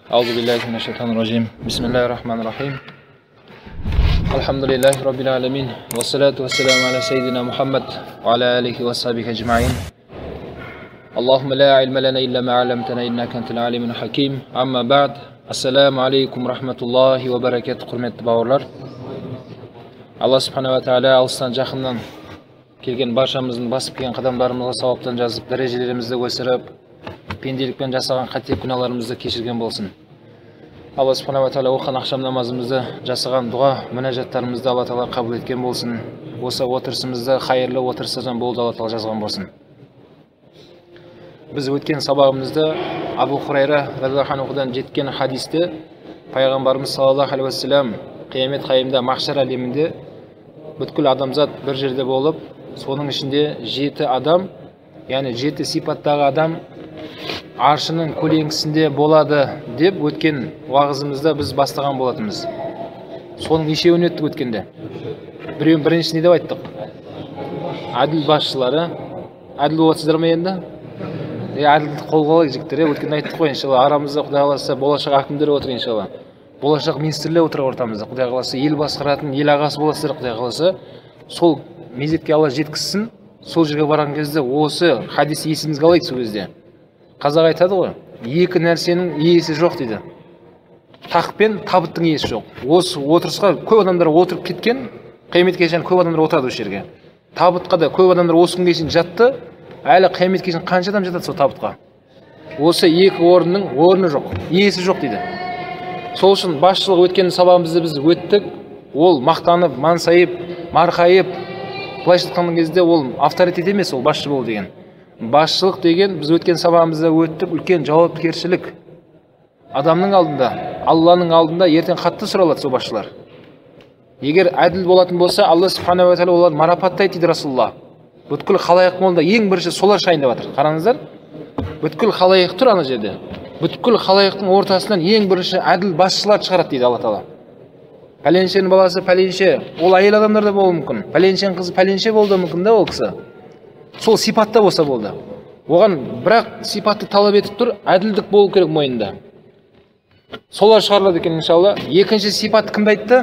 Аузубиллахи. Бисмиллахир-рахманир-рахим. Алхамдулиллахи раббил аламин. Вассалату вассаламу аля саййидина Мухаммад ва аля алихи ва асхабихи ажмаин. Аллахумма ла илма лана илля ма 'алламтана иннака антал алимул хаким. Амма бa'д. Ассаламу алейкум рахматуллахи ва баракатух, құрметті бауырлар. Алла субханала тағала алыстан жақыннан келген баршамыздың басып келген қадамдарымызға сауаптан жазып, дәрежелерімізді өсіріп, пенделікпен жасаған қате күнәларымызды кешірген болсын. Алла субханала тағала оқыған ақшам намазымызды, жасаған дұға мінәжаттарымызды Алла тағала қабыл еткен болсын. Осы отырысымызды қайырлы отырыстардан болды Алла тағала жазған болсын. Біз өткен сабағымызда Абу Хурайра радиаллаху анхудан жеткен хадисте пайғамбарымыз саллаллаху алейхи уассалам қиямет қайымда махшар әлемінде бүткіл адамзат бір жерде болып, соның ішінде 7 адам, яғни 7 сипаттағы адам аршының көлеңкесінде болады деп өткен уағызымызда біз бастаған болатынбыз. Соның нешеуін өттік өткенде? Біреуін бірінші не деп айттық? Әділ басшылары. Әділ боласыздар ма енді? Әділдік қолға алайық жігіттер, өткенде айттық қой, иншалла арамызда Құдай қаласа болашақ әкімдер отыр, иншалла болашақ министрлер отыр ортамызда, Құдай қаласа ел басқаратын ел ағасы боласыздар, Құдай қаласа. Сол мезетке Алла жеткізсін, сол жерге барған кезде осы хадис есімізге алайық. Сол кезде қазақ айтады ғой, екі нәрсенің иесі жоқ дейді, тақ пен табыттың иесі жоқ. Осы отырысқа көп адамдар отырып кеткен, қияметке шейін көп адамдар отырады осы жерге. Табытқа да көп адамдар осы күнге шейін жатты, әлі қияметке шейін қанша адам жатады сол табытқа. Осы екі орынның орны жоқ, иесі жоқ дейді. Сол үшін басшылық өткен сабағымызды біз өттік. Ол мақтанып, мансайып, марқайып, былайша айтқан кезде ол авторитет емес, ол басшы болу деген. Басшылық деген біз өткен сабағымызда өттік, үлкен жауапкершілік. Адамның алдында, Алланың алдында ертең қатты сұралады сол басшылар. Егер әділ болатын болса, Алла субханала тағала оларды марапаттайды дейді Расулалла. Бүткіл халайықтың алдында ең бірінші солар шайын деп жатыр. Қараңыздар, бүткіл халайық тұр ана жерде. Бүткіл халайықтың ортасынан ең бірінші әділ басшылар шығарады дейді Алла тағала. Пәленшенің баласы пәленше, ол әйел адамдар да болуы мүмкін. Пәленшенің қызы пәленше болуы мүмкін да ол кісі. Сол сипатта болса болды. Оған бірақ сипатты талап етіп тұр, әділдік болу керек мойнында. Солар шығарылады екен иншалла. Екінші сипат кімді айтты?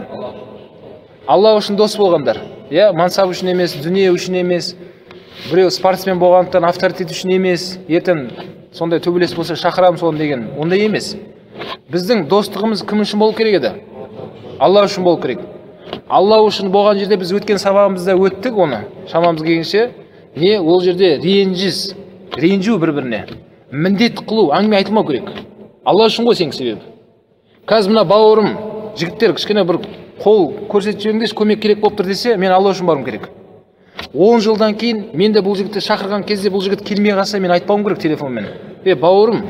Алла үшін дос болғандар. Иә, мансап үшін емес, дүние үшін емес. Біреу спортсмен болғандықтан авторитет үшін емес, ертең сондай төбелес болса шақырамын соны деген, ондай емес. Біздің достығымыз кім үшін болу керек еді? Алла үшін болу керек. Алла үшін болған жерде біз өткен сабағымызда өттік оны, шамамыз келгенше. Не, ол жерде ренжіс, ренжу бір-біріне, міндет қылу, әңгіме айтылмау керек. Алла үшін ғой сенің себебі. Қазір мына бауырым, жігіттер кішкене бір қол көрсетіп жіберіңдерші, көмек керек болып тұр десе, мен Алла үшін баруым керек. 10 жылдан кейін мен де бұл жігітті шақырған кезде бұл жігіт келмей қалса, мен айтпауым керек телефонмен. Е, бауырым,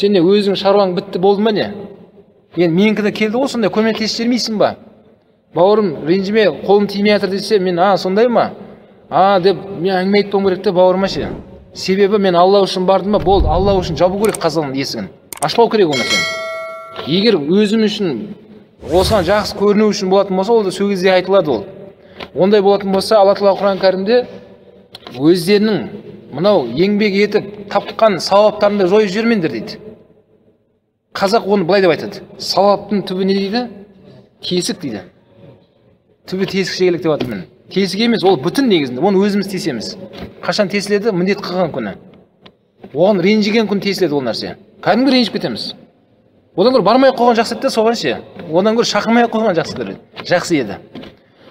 сен не өзің шаруаң бітті болды ма не? Енді менікі де келді ғой, сондай көмектесіп жібермейсің ба? Бауырым, ренжіме, қолым тимей жатыр десе, мен а, сондай ма? А деп мен әңгіме айтпауым керек те бауырыма ше. Себебі мен Алла үшін бардым ба, болды, Алла үшін жабу керек қазанның есігін. Ашпау керек оны сен. Егер өзім үшін осыған жақсы көріну үшін болатын болса, ол да сол кезде айтылады ол. Ондай болатын болса, Алла тағала Құран кәрімде өздерінің мынау еңбек етіп тапқан сауаптарын да жойып жібермеңдер дейді. Қазақ оны былай деп айтады. Сауаптың түбі не дейді? Тесік дейді. Түбі тесік шегелік деп жатырмын. Тесік емес, ол бүтін негізінде. Оны өзіміз тесеміз. Қашан тесіледі? Міндет қылған күні. Оған ренжіген күн тесіледі ол нәрсе. Кәдімгі ренжіп кетеміз. Одан гөрі бармай қойған жақсы еді де соған ше. Одан гөрі шақырмай қойған жақсы көреді. Жақсы еді.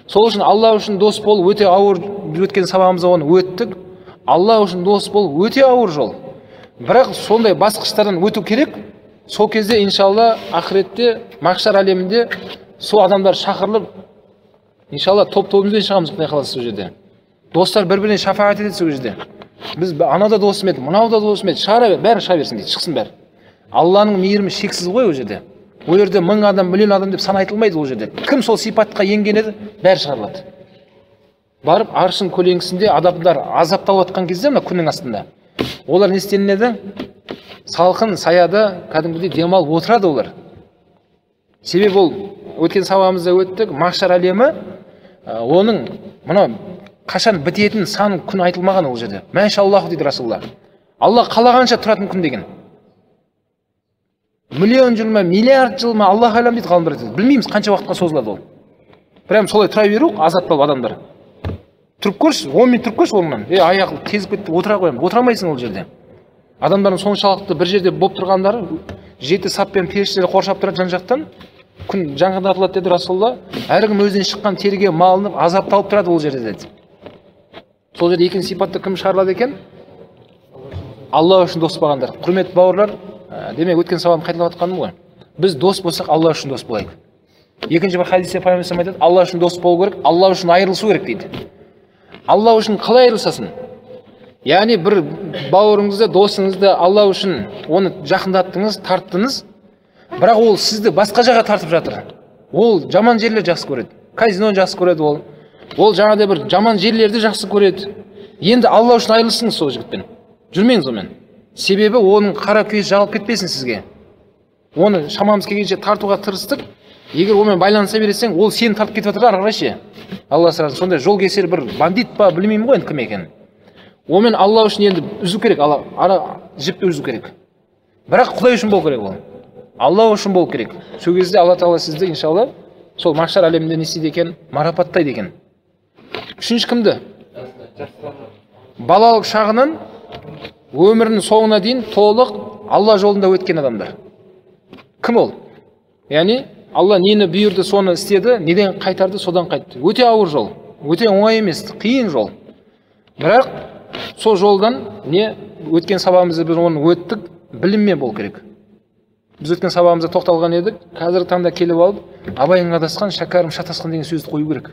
Сол үшін Алла үшін дос болу өте ауыр. Өткен сабағымызда оны өттік. Алла үшін дос болу өте ауыр жол. Бірақ сондай басқыштардан өту керек. Сол кезде иншалла ақыретте, махшар әлемінде сол адамдар шақырылып, иншалла топ-тобымызбен шығамыз Құдай қаласа сол жерде. Достар бір-біріне шафағат етеді сол жерде. Біз анау да досым еді, мынау да досым еді, шығара бер, бәрі шыға берсін дейді, шықсын бәрі. Алланың мейірімі шексіз ғой ол жерде. Ол жерде 1000 адам, миллион адам деп сан айтылмайды ол жерде. Кім сол сипатқа енген еді, бәрі шығарылады. Барып аршын көлеңкесінде адамдар азапталып жатқан кезде мына күннің астында олар не істелінеді? Салқын саяда кәдімгідей демалып отырады олар. Себебі ол өткен сабағымызда өттік, махшар әлемі оның мына қашан бітетін сан күн айтылмаған ол жерде. Мәшаллаху дейді Расулалла. Алла қалағанша тұратын күн деген. Миллион жыл ма, миллиард жыл ма, Аллах әлем дейді ғалымдар айтады. Білмейміз қанша уақытқа созылады ол. Прям солай тұра беру азап болып адамдар. Тұрып көрші, 10 минут тұрып көрші орнынан. Аяқ кезіп кетті, отыра қоямын. Отыра алмайсың ол жерде. Адамдардың соншалықты бір жерде болып тұрғандары, жеті саппен періштелер қоршап тұрады жан-жақтан. Күн жаңғыртылады деді Расулалла. Әркім өзінен шыққан теріге малынып, азапталып тұрады ол жерде деді. Сол жерде екінші сипатты кім шығарылады екен? Алла үшін дос болғандар. Құрметті бауырлар, демек өткен сабағым қайталап жатқаным ғой. Біз дос болсақ, Алла үшін дос болайық. Екінші бір хадисте пайғамбарымыз айтады, Алла үшін дос болу керек, Алла үшін айырылысу керек дейді. Алла үшін қалай айырылысасың? Яғни бір бауырыңызды, досыңызды Алла үшін оны жақындаттыңыз, тарттыңыз, бірақ ол сізді басқа жаққа тартып жатыр. Ол жаман жерлер жақсы көреді, казиноны жақсы көреді ол. Ол жаңағыдай бір жаман жерлерді жақсы көреді. Енді Алла үшін айырылысыңыз сол жігітпен. Жүрмеңіз онымен. Себебі оның қара күйесі жағылып кетпесін сізге. Оны шамамыз келгенше тартуға тырыстық. Егер онымен байланыса берсең, ол сені тартып кетіп жатыр ары қарай ше. Алла сарасын, сондай жол кесер бір бандит па, білмеймін ғой енді кім екенін. Онымен Алла үшін енді үзу керек, ара жіпті үзу керек. Бірақ Құдай үшін болу керек ол. Алла үшін болу керек. Сол кезде Алла тағала сізді иншалла сол махшар әлемінде не істейді екен? Марапаттайды екен. Үшінші кімді? Балалық шағынан өмірінің соңына дейін толық Алла жолында өткен адамдар. Кім ол? Яғни Алла нені бұйырды, соны істеді, неден қайтарды, содан қайтты. Өте ауыр жол, өте оңай емес, қиын жол. Бірақ сол жолдан не өткен сабағымызда біз оны өттік, біліммен болу керек. Біз өткен сабағымызда тоқталған едік, қазіргі таңда келіп алып, Абайың адасқан, Шәкәрім шатасқан деген сөзді қою керек.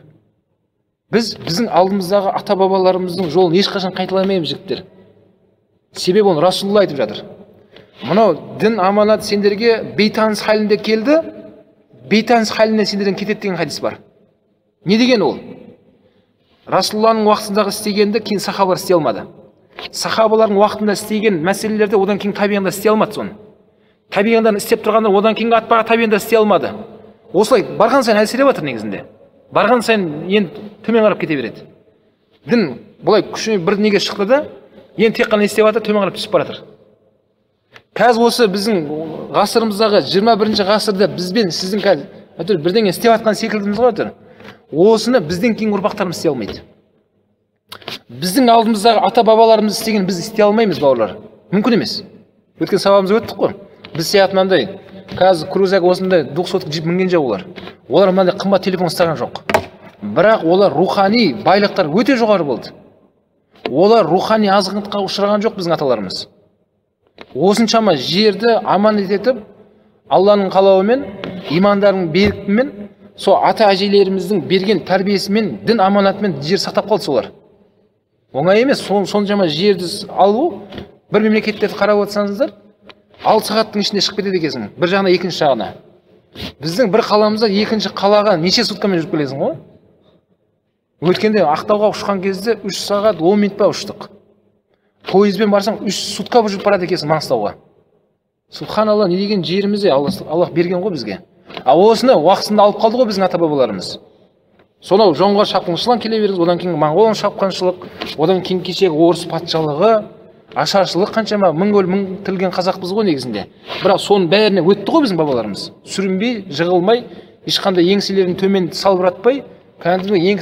Біз біздің алдымыздағы ата-бабаларымыздың жолын ешқашан қайталамаймыз, жігіттер. Себебі оны Расулалла айтып жатыр. Мынау дін аманат сендерге бейтаныс халінде келді, бейтаныс халінде сендерден кетеді деген хадис бар. Не деген ол? Расулалланың уақытындағы істегенді кейін сахабалар істей алмады. Сахабалардың уақытында істеген мәселелерді одан кейін табиғында істей алмады соны. Табиғындан істеп тұрғандар одан кейінгі атпаға табиғында істей алмады. Осылай барған сайын әлсіреп жатыр негізінде. Барған сайын енді төмен қарап кете береді. Дін былай күшіне бір неге шықты да, енді тек қана істеп жатыр, төмен қарап түсіп бара жатыр. Қазір осы біздің ғасырымыздағы 21-ші ғасырда бізбен сіздің қазір әйтеуір бірдеңе істеп жатқан секілдіміз ғой әйтеуір. Осыны бізден кейінгі ұрпақтарымыз істей алмайды. Біздің алдымыздағы ата-бабаларымыз істеген біз істей алмаймыз, бауырлар. Мүмкін емес. Өткен сабағымызда өттік қой. Біз сияқты мынандай қазір крузак осындай 200-ық джип мінген жоқ олар. Олар мынандай қымбат телефон ұстаған жоқ. Бірақ олар рухани байлықтар өте жоғары болды. Олар рухани азғындыққа ұшыраған жоқ біздің аталарымыз. Осыншама жерді аманат етіп, Алланың қалауымен, имандарының беріктігімен, сол ата-әжелеріміздің берген тәрбиесімен, дін аманатымен жер сақтап қалды солар. Оңай емес, соншама жерді алу, бір мемлекеттерді қарап отырсаңыздар, 6 сағаттың ішінде шығып кетеді екенсің, бір жағына екінші жағына. Біздің бір қаламызда екінші қалаға неше суткамен жүріп келесің ғой? Өткенде Ақтауға ұшқан кезде 3 сағат 10 минут па ұштық. Пойызбен барсаң 3 сутка жүріп барады екенсің Маңғыстауға. Субханалла, не деген жеріміз, Аллах берген ғой бізге. А осыны уақытында алып қалды ғой біздің ата-бабаларымыз. Сонау жоңғар шапқыншылығынан келе беріңіз, одан кейін моңғол шапқыншылық, одан кейін кешегі орыс патшалығы, ашаршылық қаншама мың өл мың тірілген қазақпыз ғой негізінде. Бірақ соның бәріне өтті ғой біздің бабаларымыз. Сүрінбей, жығылмай, ешқандай еңселерін төмен салбыратпай, кәдімгі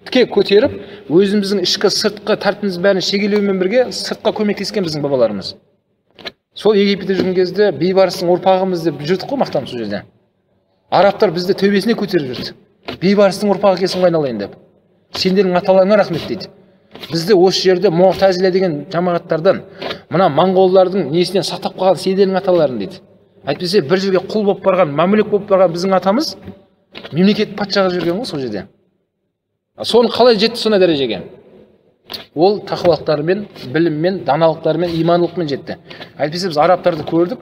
тіке көтеріп, өзіміздің ішкі сыртқы тәртібіміздің бәрін шегелеумен бірге сыртқа көмектескен біздің бабаларымыз. Сол Египетте жүрген кезде Бейбарыстың ұрпағымыз деп жүрдік қой мақтанып сол жерде. Арабтар бізді төбесіне көтеріп жүрді. Бейбарыстың ұрпағы келсін ғой айналайын деп. Сендердің аталарыңа рахмет дейді. Бізді осы жерде Муғтазила деген жамағаттардан, мына моңғолдардың несінен сақтап қалған сендердің аталарың дейді. Әйтпесе бір жерге құл болып барған, мамлюк болып барған біздің атамыз мемлекет патшаға жүрген ғой сол жерде. Соны қалай жетті сондай дәрежеге? Ол тақуалықтарымен, біліммен, даналықтарымен, имандылықпен жетті. Әйтпесе біз арабтарды көрдік,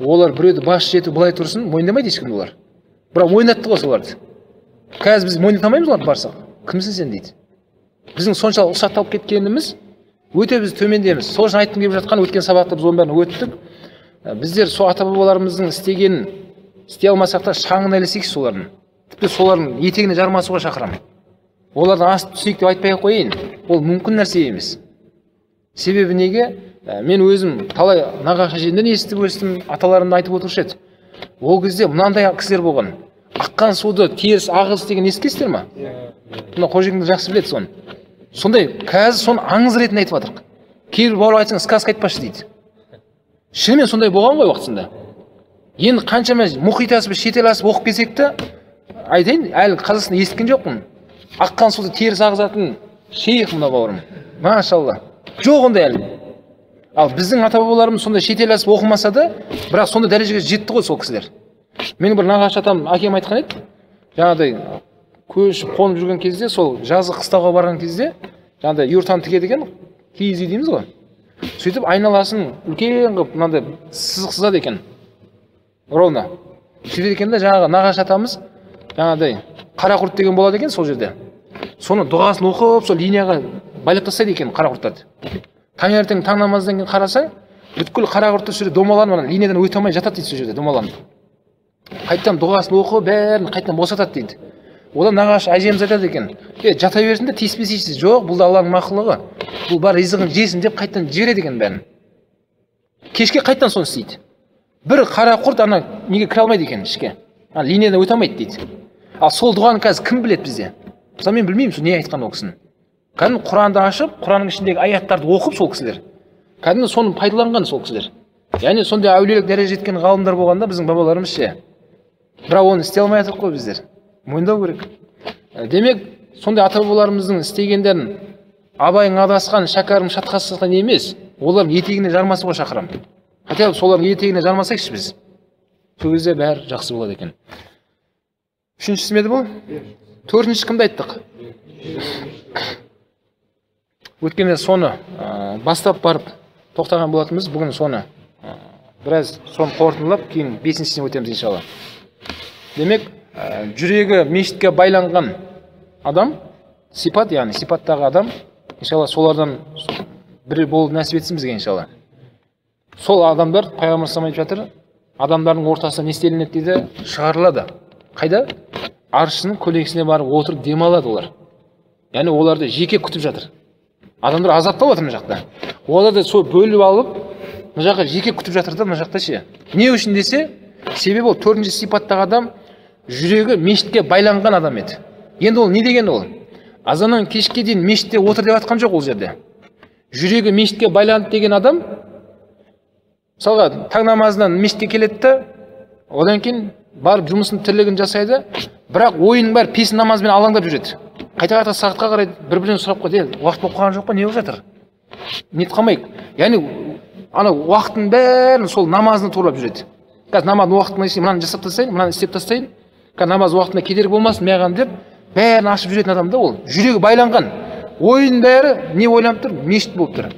олар біреуді бас жету былай тұрсын, мойындамайды ешкім олар. Бірақ мойындатты ғой соларды. Қазір біз мойындата алмаймыз оларды барсақ. Кімсің сен дейді. Біздің соншалық ұсақталып кеткеніміз өте біз төмендеміз. Сол үшін айтқым келіп жатқан, өткен сабақта біз оның бәрін өттік. Біздер сол ата-бабаларымыздың істегенін істей алмасақ та шаңына ілесейікші солардың. Тіпті солардың етегіне жармасуға шақырамын. Олардан асып түсейік деп айтпай ақ қояйын. Ол мүмкін нәрсе емес. Себебі неге? Мен өзім талай нағашы әжемнен естіп өстім, аталарым да айтып отырушы еді. Ол кезде мынандай кісілер болған. Аққан суды теріс ағыз деген ескесіздер ма? Мына Қожекеңдер жақсы біледі соны. Сондай қазір соны аңыз ретінде айтып жатырық. Кейбір бауырлар айтсаң, сказка айтпашы дейді. Шынымен сондай болған ғой уақытысында. Енді қаншама мұхит асып, шетел асып оқып келсек те, айтайын, әлі Қазақстанда естіген жоқпын. Аққан суды теріс ағызатын шейх мына бауырым. Машалла. Жоқ ондай әлі. Ал біздің ата-бабаларымыз сондай шетел асып оқымаса да, бірақ сондай дәрежеге жетті ғой сол кісілер. Менің бір нағашы атам, әкем айтқан еді, жаңағыдай көшіп қонып жүрген кезде, сол жазғы қыстауға барған кезде, жаңағыдай юртаны тігеді екен, киіз үй дейміз ғой. Сөйтіп айналасын үлкен қылып мынандай сызық сызады екен. Ровно. Сөйтеді екен де, жаңағы нағашы атамыз жаңағыдай қара құрт деген болады екен сол жерде. Соны дұғасын оқып, сол линияға байлап тастайды екен қара құрттарды. Таңертең таң намаздан кейін қарасаң, бүткіл қара құртты сол жерде домаланып, ана линиядан өте алмай жатады дейді сол жерде домаланып. Қайтадан дұғасын оқып, бәрін қайтадан босатады дейді. Одан нағашы әжеміз айтады екен, жата берсін де тиіспесейші. Жоқ, бұл да Алланың мақұлығы. Бұл бар ризығын жесін деп қайтадан жібереді екен бәрін. Кешке қайтадан соны істейді. Бір қара құрт ана неге кіре алмайды екен ішке. Ана линиядан өте алмайды дейді. Ал сол дұғаны қазір кім біледі бізде? Мысалы мен білмеймін сол не айтқан ол кісінің. Кәдімгі Құранды ашып, Құранның ішіндегі аяттарды оқып сол кісілер. Кәдімгі соны пайдаланған сол кісілер. Яғни сондай әулиелік дәрежеге жеткен ғалымдар болғанда біздің бабаларымыз ше. Бірақ оны істей алмай жатырмық қой біздер. Мойындау керек. Демек, сондай ата-бабаларымыздың істегендерін Абайың адасқан, Шәкәрім шатқасқан емес, олардың етегіне жармасуға шақырамын. Хотя бы солардың етегіне жармасайықшы біз. Сол кезде бәрі жақсы болады екен. Үшіншісі ме еді бұл? Төртінші кімді айттық? Өткенде соны бастап барып тоқтаған болатынбыз. Бүгін соны біраз соны қорытындылап, кейін бесіншісіне өтеміз иншалла. Демек, жүрегі мешітке байланған адам, сипат, яғни сипаттағы адам, иншалла солардан бірі болып нәсіп етсін бізге иншалла. Сол адамдар, пайғамбар саллаллаху айтып жатыр, адамдардың ортасына не істелінеді дейді, шығарылады. Қайда? Аршының көлеңкесіне барып отырып демалады олар. Яғни оларды жеке күтіп жатыр. Адамдар азапталып жатыр мына жақта. Оларды сол бөліп алып, мына жаққа жеке күтіп жатыр да мына жақта ше. Не үшін десе, себебі ол төртінші сипаттағы адам жүрегі мешітке байланған адам еді. Енді ол не деген ол? Азаннан кешке дейін мешітте отыр деп жатқан жоқ ол жерде. Жүрегі мешітке байланды деген адам, мысалға, таң намазынан мешітке келеді де, одан кейін барып жұмысын, тірлігін жасайды, бірақ ойының бәрі песін намазбен алаңдап жүреді. Қайта-қайта сағатқа қарайды, бір-бірінен сұрап қойды, уақыт болып қалған жоқ па, не болып жатыр? Нетіп қалмайық. Яғни ана уақытын бәрін сол намазына туралап жүреді. Қазір намаздың уақытына шейін мынаны жасап тастайын, мынаны істеп тастайын, қазір намаз уақытына кедергі болмасын маған деп бәрін ашып жүретін адам да ол. Жүрегі байланған. Ойының бәрі не ойланып тұр? Мешіт болып тұр.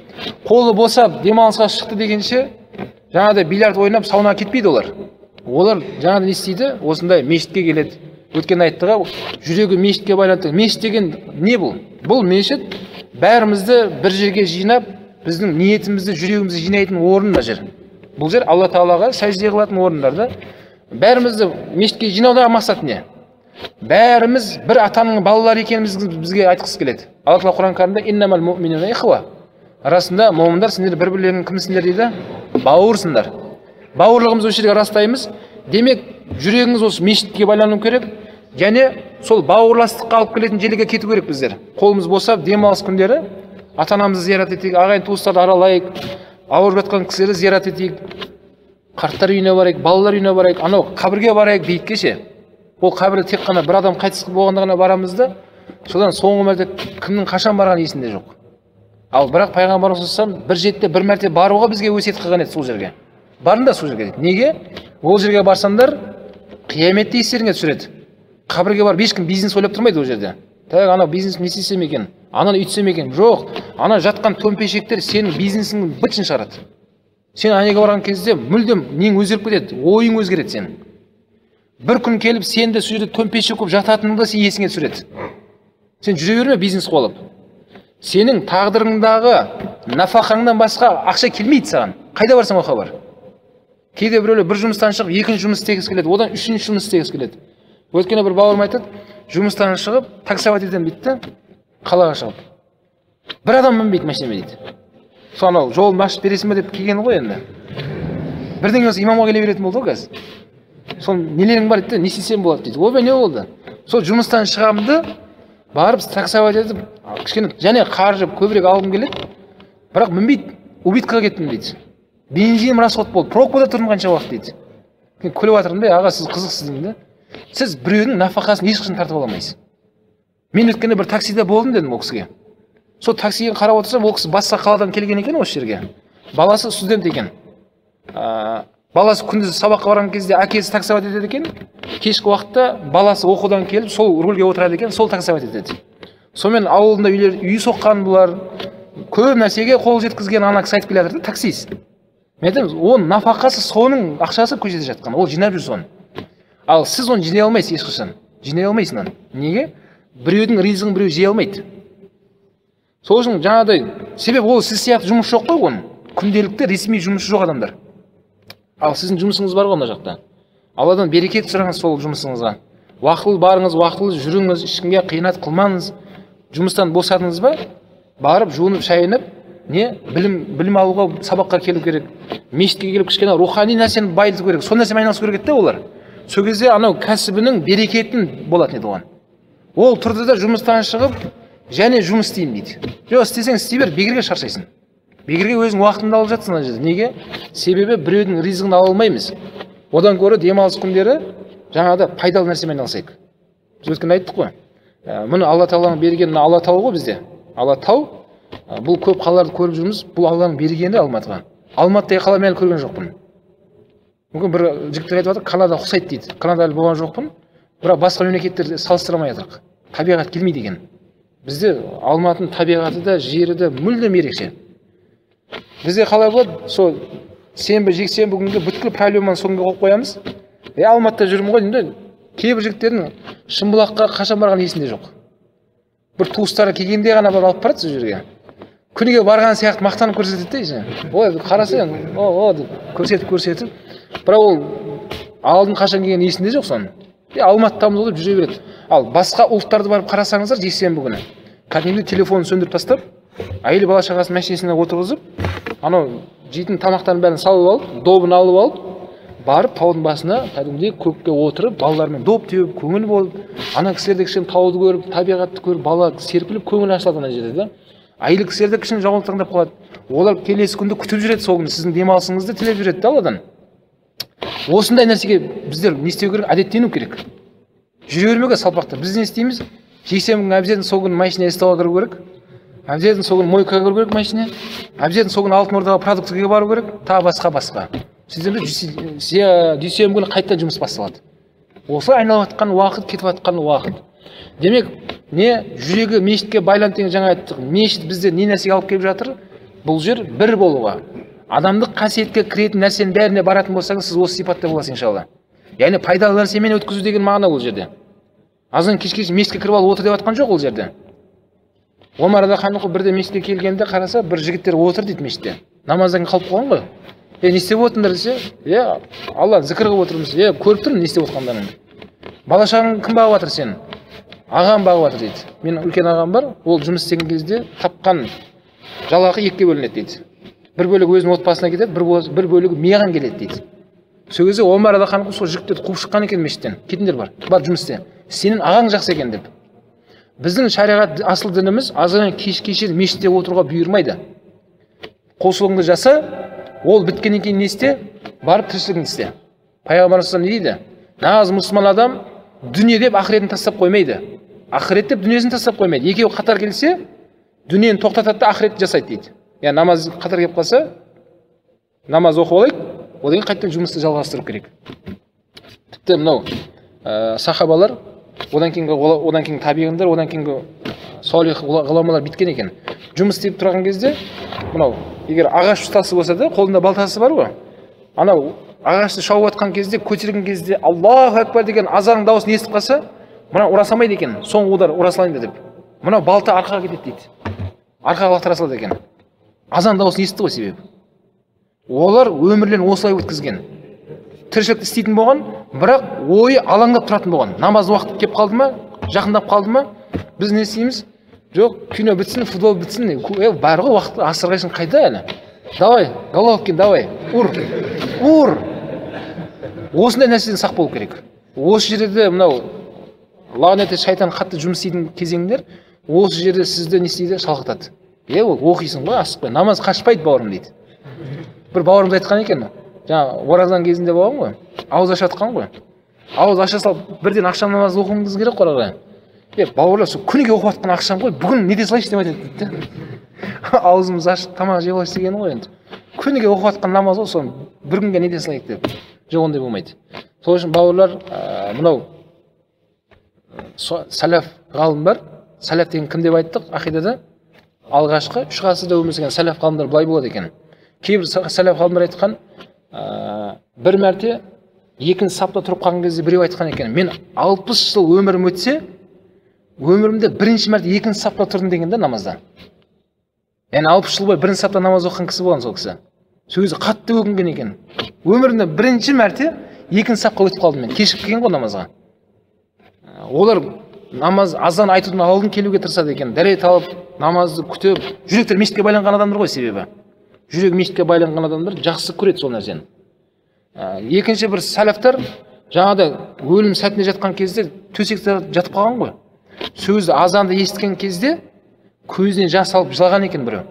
Қолы босап демалысқа шықты дегенше, жаңағыдай бильярд ойнап саунаға кетпейді олар. Олар жаңағыдай не істейді? Осындай мешітке келеді. Өткен айттыға, жүрегі мешітке байланды. Мешіт деген не бұл? Бұл мешіт бәрімізді бір жерге жинап, біздің ниетімізді, жүрегімізді жинайтын орын мына жер. Бұл жер Алла Тағалаға сәжде қылатын орындар да. Бәрімізді мешітке жинаудағы мақсат не? Бәріміз бір атаның балалары екенімізді бізге айтқысы келеді. Алла Тағала Құран кәрімде иннамал муъминуна ихва. Расында момындар сендер бір-бірлерінің кімсіңдер дейді? Бауырсыңдар. Бауырлығымызды осы жерге растаймыз. Демек, жүрегіңіз осы мешітке байлану керек. Және сол бауырластыққа алып келетін жерге кету керек біздер. Қолымыз босап, демалыс күндері ата-анамызды зиярат етейік, ағайын туыстарды аралайық, ауырып жатқан кісілерді зиярат етейік, қарттар үйіне барайық, балалар үйіне барайық, анау қабірге барайық, бейітке ше. Ол қабірге тек қана бір адам қайтыс болғанда ғана барамыз да, содан соңғы мәрте кімнің қашан барғаны есінде жоқ. Ал бірақ пайғамбарымыз саллаллаху алейхи вассалам бір жетте бір мәрте баруға бізге өсиет қылған еді сол жерге. Барыңдар сол жерге дейді. Неге? Ол жерге барсаңдар қияметті естеріңе түсіреді. Қабірге барып ешкім бизнес ойлап тұрмайды ол жерде. Так, анау бизнес не істесем екен, ананы үйтсем екен. Жоқ, ана жатқан төмпешектер сенің бизнесіңнің бытшын шығарады. Сен анеге барған кезде мүлдем нең өзгеріп кетеді, ойың өзгереді сенің. Бір күн келіп сен де сол жерде төмпешек болып жататыныңды сен есіңе түсіреді. Сен жүре берме бизнес қуалап. Сенің тағдырыңдағы нафақаңнан басқа ақша келмейді саған. Қайда барсаң ол хабар. Кейде біреулер бір жұмыстан шығып, екінші жұмыс істегісі келеді, одан үшінші жұмыс істегісі келеді. Өткенде бір бауырым айтады, жұмыстан шығып, таксовать етемін дейді да, қалаға шығып. Бір адам мінбейді машинамен дейді. Сол анау жолын ашып бересің бе деп келген ғой енді. Бірдеңе болса имамға келе беретін болды ғой қазір. Сол нелерің бар дейді, не істесем болады дейді. Ойбай, не болды? Сол жұмыстан шығамын да, барып таксовать етіп, кішкене және қаржы көбірек алғым келеді, бірақ мінбейді, убиткаға кеттім дейді. Бензинім расход болды, пробкада тұрдым қанша уақыт дейді. Мен күліп жатырмын да, аға сіз қызықсыз деймін да. Сіз біреудің нафақасын ешқашан тартып ала алмайсыз. Мен өткенде бір таксиде болдым дедім ол кісіге. Сол таксиге қарап отырсам, ол кісі басқа қаладан келген екен осы жерге. Баласы студент екен. Баласы күндіз сабаққа барған кезде әкесі таксовать етеді екен. Кешкі уақытта баласы оқудан келіп, сол рульге отырады екен, сол таксовать етеді. Сонымен ауылында үйлер, үй соққан бұлар, көп нәрсеге қол жеткізген ана кісі айтып келе жатыр да, таксист. Мен айтамын, оның нафақасы соның ақшасы көшеде жатқан, ол жинап жүр соны. Ал сіз оны жинай алмайсыз ешқашан. Жинай алмайсыз оны. Неге? Біреудің ризығын біреу жей алмайды. Сол үшін жаңағыдай, себеп ол сіз сияқты жұмыс жоқ қой оның. Күнделікті ресми жұмысы жоқ адамдар. Ал сіздің жұмысыңыз бар ғой мына жақта. Алладан берекет сұраңыз сол жұмысыңызға. Уақытылы барыңыз, уақытылы жүріңіз, ешкімге қиянат қылмаңыз. Жұмыстан босадыңыз ба? Барып жуынып, шайынып, не білім алуға, сабаққа келу керек. Мешітке келіп кішкене рухани нәрсені байыту керек. Сол нәрсемен айналысу керек еді олар. Сол кезде анау кәсібінің берекетін болатын еді оған. Ол тұрды да жұмыстан шығып, және жұмыс істеймін дейді. Жоқ, істесең істей бер, бекерге шаршайсың. Бекерге өзің уақытыңды алып жатсың ана жерде. Неге? Себебі біреудің ризығын ала алмаймыз. Одан гөрі демалыс күндері жаңағыда пайдалы нәрсемен айналысайық. Біз өткенде айттық қой. Мұны Алла Тағаланың берген Алатау ғой бізде. Алатау, бұл көп қалаларды көріп жүрміз, бұл Алланың бергені Алматыға. Алматыдай қала мен әлі көрген жоқпын. Мүмкін бір жігіттер айтып жатыр, Канада ұқсайды дейді. Канада әлі болған жоқпын, бірақ басқа мемлекеттерді салыстыра алмай жатырық. Табиғат келмейді екен. Бізде Алматының табиғаты да, жері де мүлдем ерекше. Бізде қалай болады? Сол сенбі, жексенбі күнгі бүткіл проблеманы сол күнге қойып қоямыз. Алматыда жүрмін ғой деймін де, кейбір жігіттердің Шымбұлаққа қашан барған есінде жоқ. Бір туыстары келгенде ғана барып алып барады сол жерге. Күніге барған сияқты мақтанып көрсетеді де. Ой, қараса, о, деп көрсетіп. Бірақ ол алдын қашан келгені есінде жоқ соның. Алматыдамыз ғой деп жүре береді. Ал басқа ұлттарды барып қарасаңыздар, жексенбі күні кәдімгідей телефонын сөндіріп тастап, әйел бала шағасын машинасына отырғызып, анау жейтін тамақтардың бәрін салып алып, добын алып алып, барып таудың басына кәдімгідей көкке отырып, балалармен доп теуіп, көңіл болып, ана кісілер де кішкене тауды көріп, табиғатты көріп, бала серпіліп көңіл ашылады ана жерде да. Әйел кісілер де кішкене жаутаңдап қалады. Олар келесі күнді күтіп жүреді, сол күні сіздің демалысыңызды тілеп жүреді да Алладан. Осындай нәрсеге біздер не істеу керек? Әдеттену керек. Жүре бермеуге салпақта. Біз не істейміз? Жексенбі күні обязательно сол күні машина СТО-ға кіру керек. Обязательно сол күні мойкаға кіру керек машина. Обязательно сол күні Алтын Ордаға продуктіге бару керек. Тағы басқа. Сөйтсем дүйсенбі күні қайтадан жұмыс басталады. Осылай айналып жатқан уақыт, кетіп жатқан уақыт. Демек, не жүрегі мешітке байланып деген жаңа айттық. Мешіт бізде не нәрсеге алып келіп жатыр? Бұл жер бір болуға. Адамдық қасиетке кіретін нәрсенің бәріне баратын болсаңыз, сіз осы сипатта боласыз иншалла. Яғни пайдалы нәрсемен өткізу деген мағына ол жерде. Азан кешке мешітке кіріп алып отыр деп жатқан жоқ ол жерде. Омар радиаллаху анху бірде мешітке келгенде қараса, бір жігіттер отыр дейді мешітте. Намаздан қалып қойған ғой. Не істеп отырсыңдар десе, Алла зікір қылып отырмыз. Көріп тұрмын не істеп отқандарыңды. Бала шағаң кім бағып жатыр сені? Ағам бағып жатыр дейді. Менің үлкен ағам бар, ол жұмыс істеген кезде тапқан жалақы екіге бөлінеді дейді. Бір бөлігі өзінің отбасына кетеді, бір бөлігі маған келеді дейді. Сол кезде Омар радиаллаху анху сол жігіттерді қуып шыққан екен мешіттен. Кетіңдер бар, бар жұмыс істе. Сенің ағаң жақсы екен деп. Біздің шариғат асыл дініміз азаннан кешке шейін мешітте отыруға бұйырмайды. Құлшылығыңды жаса, ол біткеннен кейін не істе? Барып тіршілігіңді істе. Пайғамбарымыз не дейді? Нағыз мұсылман адам дүние деп ақыретін тастап қоймайды. Ақырет деп дүниесін тастап қоймайды. Екеуі қатар келсе, дүниені тоқтатады да ақыретті жасайды дейді. Яғни намаз қатар келіп қалса, намаз оқып алайық, одан кейін қайтадан жұмысты жалғастыру керек. Тіпті мынау сахабалар, одан кейінгі табиғиндар, одан кейінгі солих ғұламалар біткен екен. Жұмыс істеп тұрған кезде, мынау егер ағаш ұстасы болса да, қолында балтасы бар ғой. Анау ағашты шауып жатқан кезде, көтерген кезде Аллаху акбар деген азанның дауысын естіп қалса, мынау ұра салмайды екен, соңғы удар ұра салайын деп. Мынау балта арқаға кетеді дейді. Арқаға лақтыра салады екен. Азан дауысын естті ғой себебі. Олар өмірлерін осылай өткізген. Тіршілік істейтін болған, бірақ ойы алаңдап тұратын болған. Намаз уақыты кеп қалды ма, жақындап қалды ма, біз не істейміз? Жоқ, кино бітсін, футбол бітсін, бар ғой уақыт, асырға шейін қайда әлі? Давай, Головкин, давай, ұр, ұр. Осындай нәрседен сақ болу керек. Осы жерде мынау лағнеті шайтан қатты жұмыс істейтін кезеңдер, осы жерде сізді не істейді? Шалқытады. Ол оқисың ғой, асықпай. Намаз қашпайды, бауырым дейді. Бір бауырымыз айтқан екен, жаңа оразаның кезінде болған ғой, ауыз ашып жатқан ғой. Ауыз аша салып бірден ақшам намазын оқуымыз керек қой ары қарай. Бауырлар, сол күніге оқып жатқан ақшам ғой, бүгін не де салайыншы деп айтады дейді. Аузымыз ашып тамақ жеп алайыншы дегені ғой енді. Күніге оқып жатқан намаз ғой, соны бір күнге не де салайық деп. Жоқ, ондай болмайды. Сол үшін бауырлар, мынау сәләф ғалымдар, сәләф деген кім деп айттық ақидада? Алғашқы 3 ғасырда өмір сүрген сәләф ғалымдар былай болады екен. Кейбір сәләф ғалымдар айтқан, бір мәрте екінші сапта тұрып қалған кезде біреу айтқан екен, мен 60 жыл өмірім өтсе, өмірімде бірінші мәрте екінші сапта тұрдым деген да намазда. Яғни 60 жыл бойы бірінші сапта намаз оқыған кісі болған сол кісі. Сөзі қатты өкінген екен. Өмірімде бірінші мәрте екінші сапқа өтіп қалдым мен. Кешігіп келген ғой намазға. Олар намаз азан айтудың алдын келуге тырысады екен. Дәрет алып, намазды күтіп, жүректері мешітке байланған адамдар ғой себебі. Жүрегі мешітке байланған адамдар жақсы көреді сол нәрсені. Екінші бір сәләфтар жаңағыдай өлім сәтінде жатқан кезде төсекте жатып қалған ғой. Сөзді азанды естіген кезде көзінен жас алып жылаған екен біреу.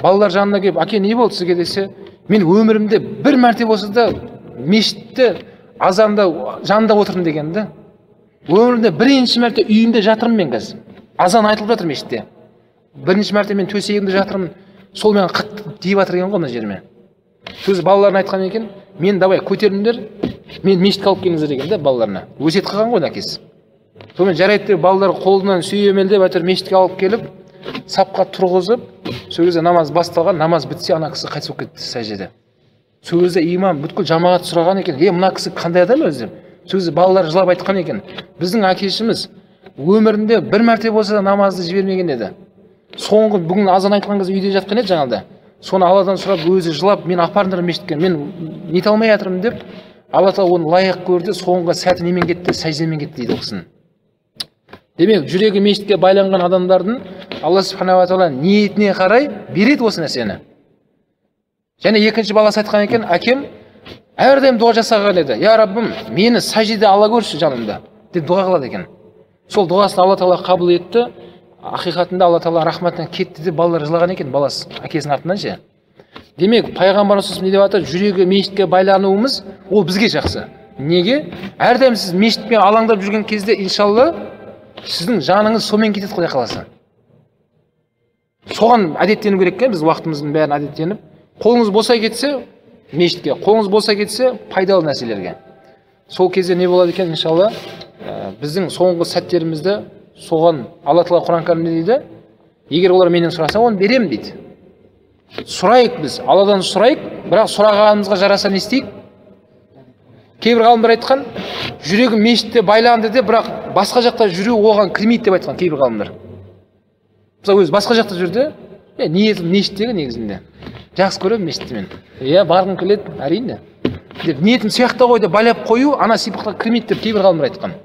Балалар жанына келіп, әке не болды сізге десе, мен өмірімде бір мәрте болса да мешітте азанда жанында отырдым деген да. Өмірімде бірінші мәрте үйімде жатырмын мен қазір. Азан айтылып жатыр мешітте. Бірінші мәрте мен төсегімде жатырмын. Сол маған қатты тиіп жатыр екен ғой мына жеріме. Сөзі балаларына айтқан екен, мен давай көтеріңдер, мен мешітке алып келіңіздер деген да балаларына. Өсиет қылған ғой әкесі. Сонымен жарайды деп балалар қолынан сүйемелдеп әйтеуір мешітке алып келіп, сапқа тұрғызып, сол кезде намаз басталған, намаз бітсе ана кісі қайтыс болып кетті сәждеде. Сол кезде имам бүткіл жамағат сұраған екен, мына кісі қандай адам өзі деп. Сол кезде балалар жылап айтқан екен, біздің әкешіміз өмірінде бір мәрте болса да намазды жібермеген еді. Соңғы бүгін азан айтқан кезде үйде жатқан еді жаңағыда. Соны Алладан сұрап өзі жылап, мен апарыңдар мешітке, мен нете алмай жатырмын деп, Алла тағала оны лайық көрді, соңғы сәті немен кетті, сәждемен кетті дейді ол кісінің. Демек, жүрегі мешітке байланған адамдардың Алла субханала тағала ниетіне қарай береді осы нәрсені. Және екінші баласы айтқан екен, әкем әрдайым дұға жасаған еді. Я Раббым, мені сәждеде ала көрші жанымда деп дұға қылады екен. Сол дұғасын Алла тағала қабыл етті. Ақиқатында Алла тағала рахматынан кетті деп балалар жылаған екен, баласы әкесінің артынан ше. Демек, пайғамбарымыз не деп жатыр? Жүрегі мешітке байлануымыз ол бізге жақсы. Неге? Әрдайым сіз мешітпен алаңдап жүрген кезде иншалла сіздің жаныңыз сонымен кетеді, Құдай қаласа. Соған әдеттену керек екен, біз уақытымыздың бәрін әдеттеніп, қолыңыз босай кетсе мешітке, қолыңыз босай кетсе пайдалы нәрселерге. Сол кезде не болады екен иншалла? Біздің соңғы сәттерімізді соған Алла тағала Құран кәрімде дейді, егер олар менен сұраса, оны беремін дейді. Сұрайық біз, Алладан сұрайық, бірақ сұрағанымызға жараса не істейік? Кейбір ғалымдар айтқан, жүрегі мешітте байланды деп, бірақ басқа жақта жүру оған кірмейді деп айтқан кейбір ғалымдар. Мысалы өзі басқа жақта жүрді, ниетім мешіттегі негізінде. Жақсы көремін мешітті мен. Иә, барғым келеді, әрине. Деп ниетім сияқты ғой деп байлап қою, ана сипатқа кірмейді деп кейбір ғалымдар айтқан.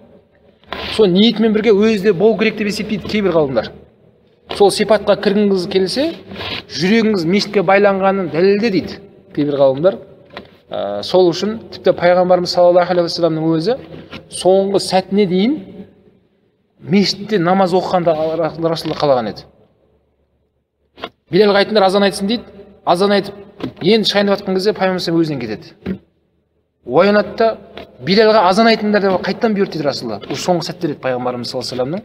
Сол ниетімен бірге өзі де болу керек деп есептейді кейбір ғалымдар. Сол сипатқа кіргіңіз келсе, жүрегіңіз мешітке байланғанын дәлелде дейді кейбір ғалымдар. Сол үшін тіпті пайғамбарымыз саллаллаху алейхи уассаламның өзі соңғы сәтіне дейін мешітте намаз оқығанды Расулалла қалаған еді. Билалға айтыңдар, азан айтсын дейді. Азан айтып, енді шығайын деп жатқан кезде пайғамбарымыз өзінен кетеді. Оянады да Билалға азан айтыңдар деп қайтадан бұйырды дейді Расулалла. Бұл соңғы сәттер еді пайғамбарымыз саллаллаху алейхи уассаламның.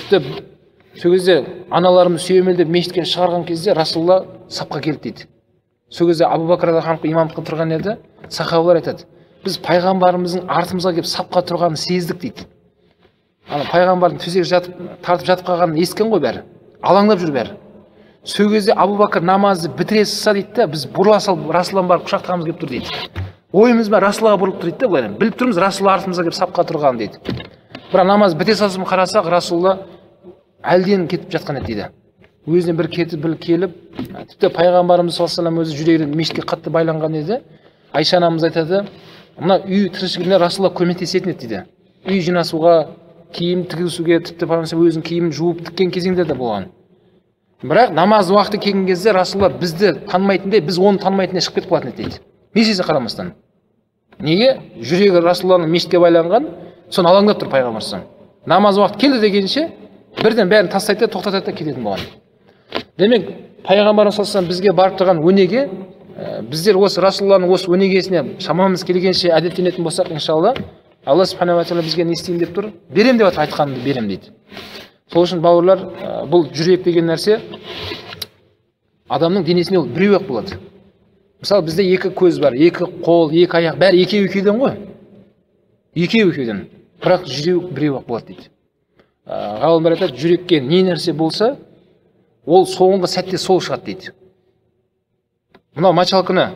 Тіпті сол кезде аналарымыз сүйемелдеп мешітке шығарған кезде Расулалла сапқа келді дейді. Сол кезде Абу Бәкір радиаллаху анху имамдыққа тұрған еді. Сахабалар айтады, біз пайғамбарымыздың артымызға келіп сапқа тұрғанын сездік дейді. Ана пайғамбардың төсек жатып, тартып жатып қалғанын естіген ғой бәрі. Алаңдап жүр бәрі. Сол кезде Абу Бәкір намазды бітіре салса дейді да, біз бұрыла салып Расулалланы барып құшақтағымыз келіп тұр дейді. Ойымыз бәрі Расулаллаға бұрылып тұр дейді да, былай біліп тұрмыз Расулалла артымызға келіп сапқа тұрғанын дейді. Бірақ намаз біте салсын қарасақ, Расулалла әлден кетіп жатқан еді дейді. Өзіне бір кетіп, бір келіп, тіпті пайғамбарымыз саллаллаху алейхи уассалам өзі жүрегі мешітке қатты байланған еді. Айша анамыз айтады, мына үй тіршілігіне Расулалла көмектесетін еді дейді. Үй жинасуға, киім тігісуге, тіпті пайғамбар өзінің киімін жуып тіккен кезеңдер де болған. Бірақ намаз уақыты келген кезде Расулалла бізді танымайтындай, біз оны танымайтындай шығып кетіп қалатын еді дейді. Не қарамастан. Неге? Жүрегі Расулалланың мешітке байланған, соны алаңдап тұр пайғамбар. Намаз уақыты келді дегенше бірден бәрін тастайды да, тоқтатады да кететін болған. Демек, пайғамбарымыз саллаллаху алейхи бізге барып тұрған өнеге, біздер осы Расулалланың осы өнегесіне шамамыз келгенше әдеттенетін болсақ, иншалла, Алла субханала тағала бізге не істеймін деп тұр? Берем деп жатыр, айтқанымды берем дейді. Сол үшін бауырлар, бұл жүрек деген нәрсе адамның денесінде ол біреу ақ болады. Мысалы, бізде екі көз бар, екі қол, екі аяқ, бәрі екеу екеуден ғой. Екеу екеуден. Бірақ жүрек біреу ақ болады дейді. Ғалымдар айтады, жүрекке не нәрсе болса, ол соңғы сәтте сол шығады дейді. Мынау мочалканы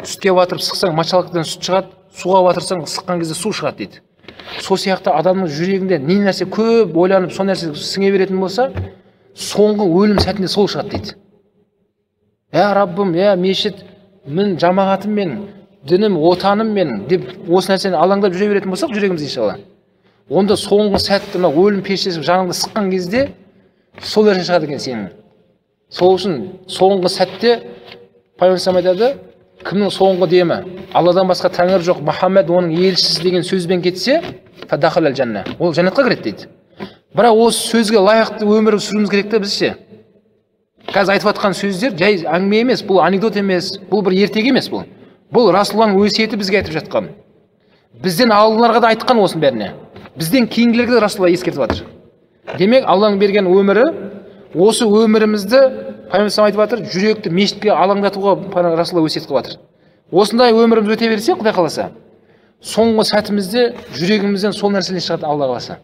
сүтке батырып сықсаң, мочалкадан сүт шығады, суға батырсаң, сыққан кезде су шығады дейді. Сол сияқты адамның жүрегінде не нәрсе көп ойланып, сол нәрсе сіңе беретін болса, соңғы өлім сәтінде сол шығады дейді. Ә, Раббым, ә, мешіт, мін жамағатым мен, дінім, отаным мен деп осы нәрсені алаңдап жүре беретін болсақ, жүрегіміз иншалла. Онда соңғы сәтте мына өлім періштесі жаныңды сыққан кезде сол нәрсе шығады екен сенің. Сол үшін соңғы сәтте пайғамбар айтады, кімнің соңғы демі Алладан басқа тәңір жоқ, Мұхаммед оның елшісі деген сөзбен кетсе, фадахалал жанна, ол жәннатқа кіреді дейді. Бірақ осы сөзге лайықты өмір сүруіміз керек те біз ше. Қазір айтып жатқан сөздер жай әңгіме емес, бұл анекдот емес, бұл бір ертегі емес бұл. Бұл Расулланың өсиеті бізге айтып жатқан. Бізден алдыларға да айтқан осының бәріне. Бізден кейінгілерге де Расулла ескертіп жатыр. Демек, Алланың берген өмірі, осы өмірімізді пайғамбар айтып жатыр, жүректі мешітке алаңдатуға Расулла өсиет қылып жатыр. Осындай өміріміз өте берсе, Құдай қаласа, соңғы сәтімізде жүрегімізден сол нәрселер шығады, Алла қаласа.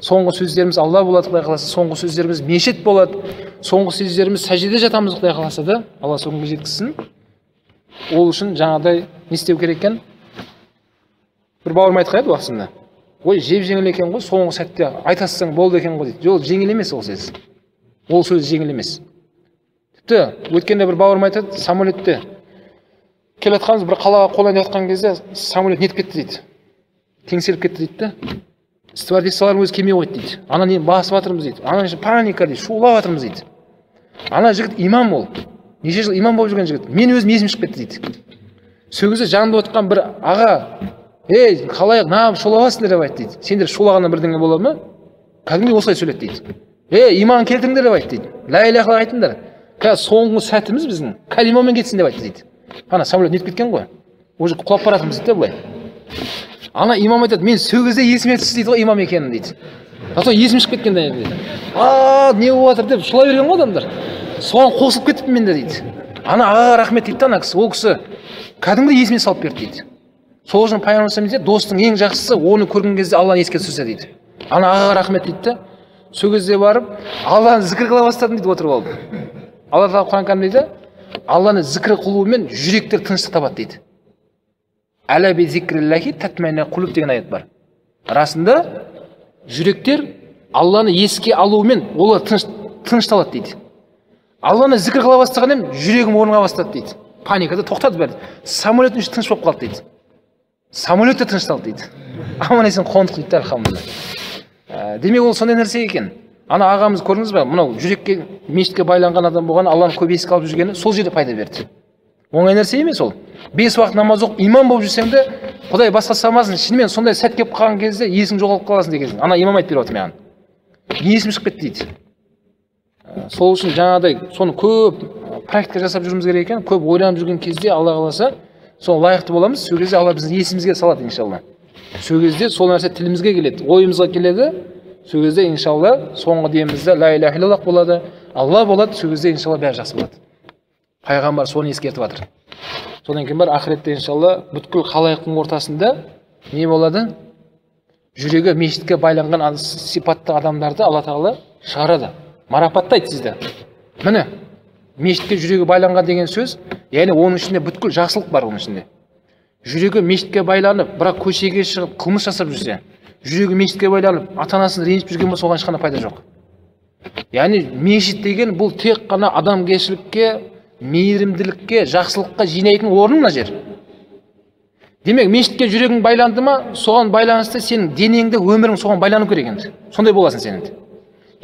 Соңғы сөздеріміз Алла болады, Құдай қаласа, соңғы сөздеріміз мешіт болады, соңғы сөздеріміз сәждеде жатамыз, Құдай қаласа да, Алла сол күнге жеткізсін. Ол үшін жаңағыдай не істеу керек екен? Бір бауырым айтқан еді уақытысында. Ой, жеп жеңіл екен ғой, соңғы сәтте айтасың болды екен ғой дейді. Жоқ, жеңіл емес ол сөз. Ол сөз жеңіл емес. Тіпті өткенде бір бауырым айтады, самолетте келе жатқанбыз, бір қалаға қолайын деп жатқан кезде самолет нетіп кетті дейді. Теңселіп кетті дейді да. Стюардессалардың өзі келмей қойды дейді. Ана не басып жатырмыз дейді. Ана паника дейді, шулап жатырмыз дейді. Ана жігіт имам ол. Неше жыл имам болып жүрген жігіт. Мен өзім есім шығып кетті дейді. Сол кезде жанында отырған бір аға, ей, қалай, неғып шулап жатсыңдар деп айтты дейді. Сендер шулағаннан бірдеңе болады ма? Кәдімгідей осылай сөйледі дейді. Ей, иман келтіріңдер деп айтты дейді. Ла иляха айтыңдар. Қазір соңғы сәтіміз біздің калимамен кетсін деп айтты дейді. Ана самолет нетіп кеткен ғой. Уже құлап бара жатырмыз дейді былай. Ана имам айтады, мен сол кезде есіме түсті дейді ғой имам екенім дейді. Потом есім шығып кеткен дейді. А, не болып жатыр деп шулай берген ғой адамдар. Соған қосылып кетіппін мен де дейді. Ана ағаға рахмет дейді ана кісі. Ол кісі кәдімгідей есіме салып берді дейді. Сол үшін пайғамбарымыз айтады, достың ең жақсысы оны көрген кезде Алланы еске түсірсе дейді. Ана ағаға рахмет дейді да. Сол кезде барып Алланы зікір қыла бастадым дейді отырып алып. Алла тағала Құран кәрімде дейді, Алланы зікір қылумен жүректер тыныштық табады дейді. Әла би зикриллахи татмаиннул қулуб деген аят бар. Расында жүректер Алланы еске алумен олар тынышталады дейді. Алланы зікір қыла бастаған едім, жүрегім орнына бастады дейді. Паникада тоқтады бәрі. Самолеттің іші тыныш болып қалды дейді. Самолет те тынышталды дейді. Аман есен қондық дейді, альхамдулилла. Демек, ол сондай нәрсе екен. Ана ағамыз көрдіңіз бе, мынау жүрекке, мешітке байланған адам болған, Алланы көп еске алып жүргені сол жерде пайда берді. Оңай нәрсе емес ол. 5 уақыт намаз оқып, имам болып жүрсең де, Құдай басқа салмасын, шынымен сондай сәт келіп қалған кезде есің жоғалып қаласың дегенсің. Ана имам айтып беріп отыр маған. Есім шығып кетті дейді. Сол үшін жаңағыдай соны көп практика жасап жүруіміз керек екен. Көп ойланып жүрген кезде Алла қаласа, сол лайықты боламыз. Сол кезде Алла біздің есімізге салады иншалла. Сол кезде сол нәрсе тілімізге келеді, ойымызға келеді. Сол кезде иншалла соңғы демімізде ла иляха иллаллах болады, Алла болады. Сол кезде иншалла бәрі жақсы болады. Пайғамбар соны ескертіп жатыр. Содан кейін бар ақыретте иншалла бүткіл халайықтың ортасында не болады? Жүрегі мешітке байланған сипатты адамдарды Алла тағала шығарады, марапаттайды сізді. Міне, мешітке жүрегі байланған деген сөз, яғни оның ішінде бүткіл жақсылық бар оның ішінде. Жүрегі мешітке байланып, бірақ көшеге шығып қылмыс жасап жүрсе, жүрегі мешітке байланып, ата-анасын ренжітіп жүрген болса, оған ешқандай пайда жоқ. Яғни мешіт деген бұл тек қана адамгершілікке, мейірімділікке, жақсылыққа жинайтын орын мына жер. Демек, мешітке жүрегің байланды ма, соған байланысты сенің денеңді, өмірің соған байлану керек енді. Сондай боласың сен енді.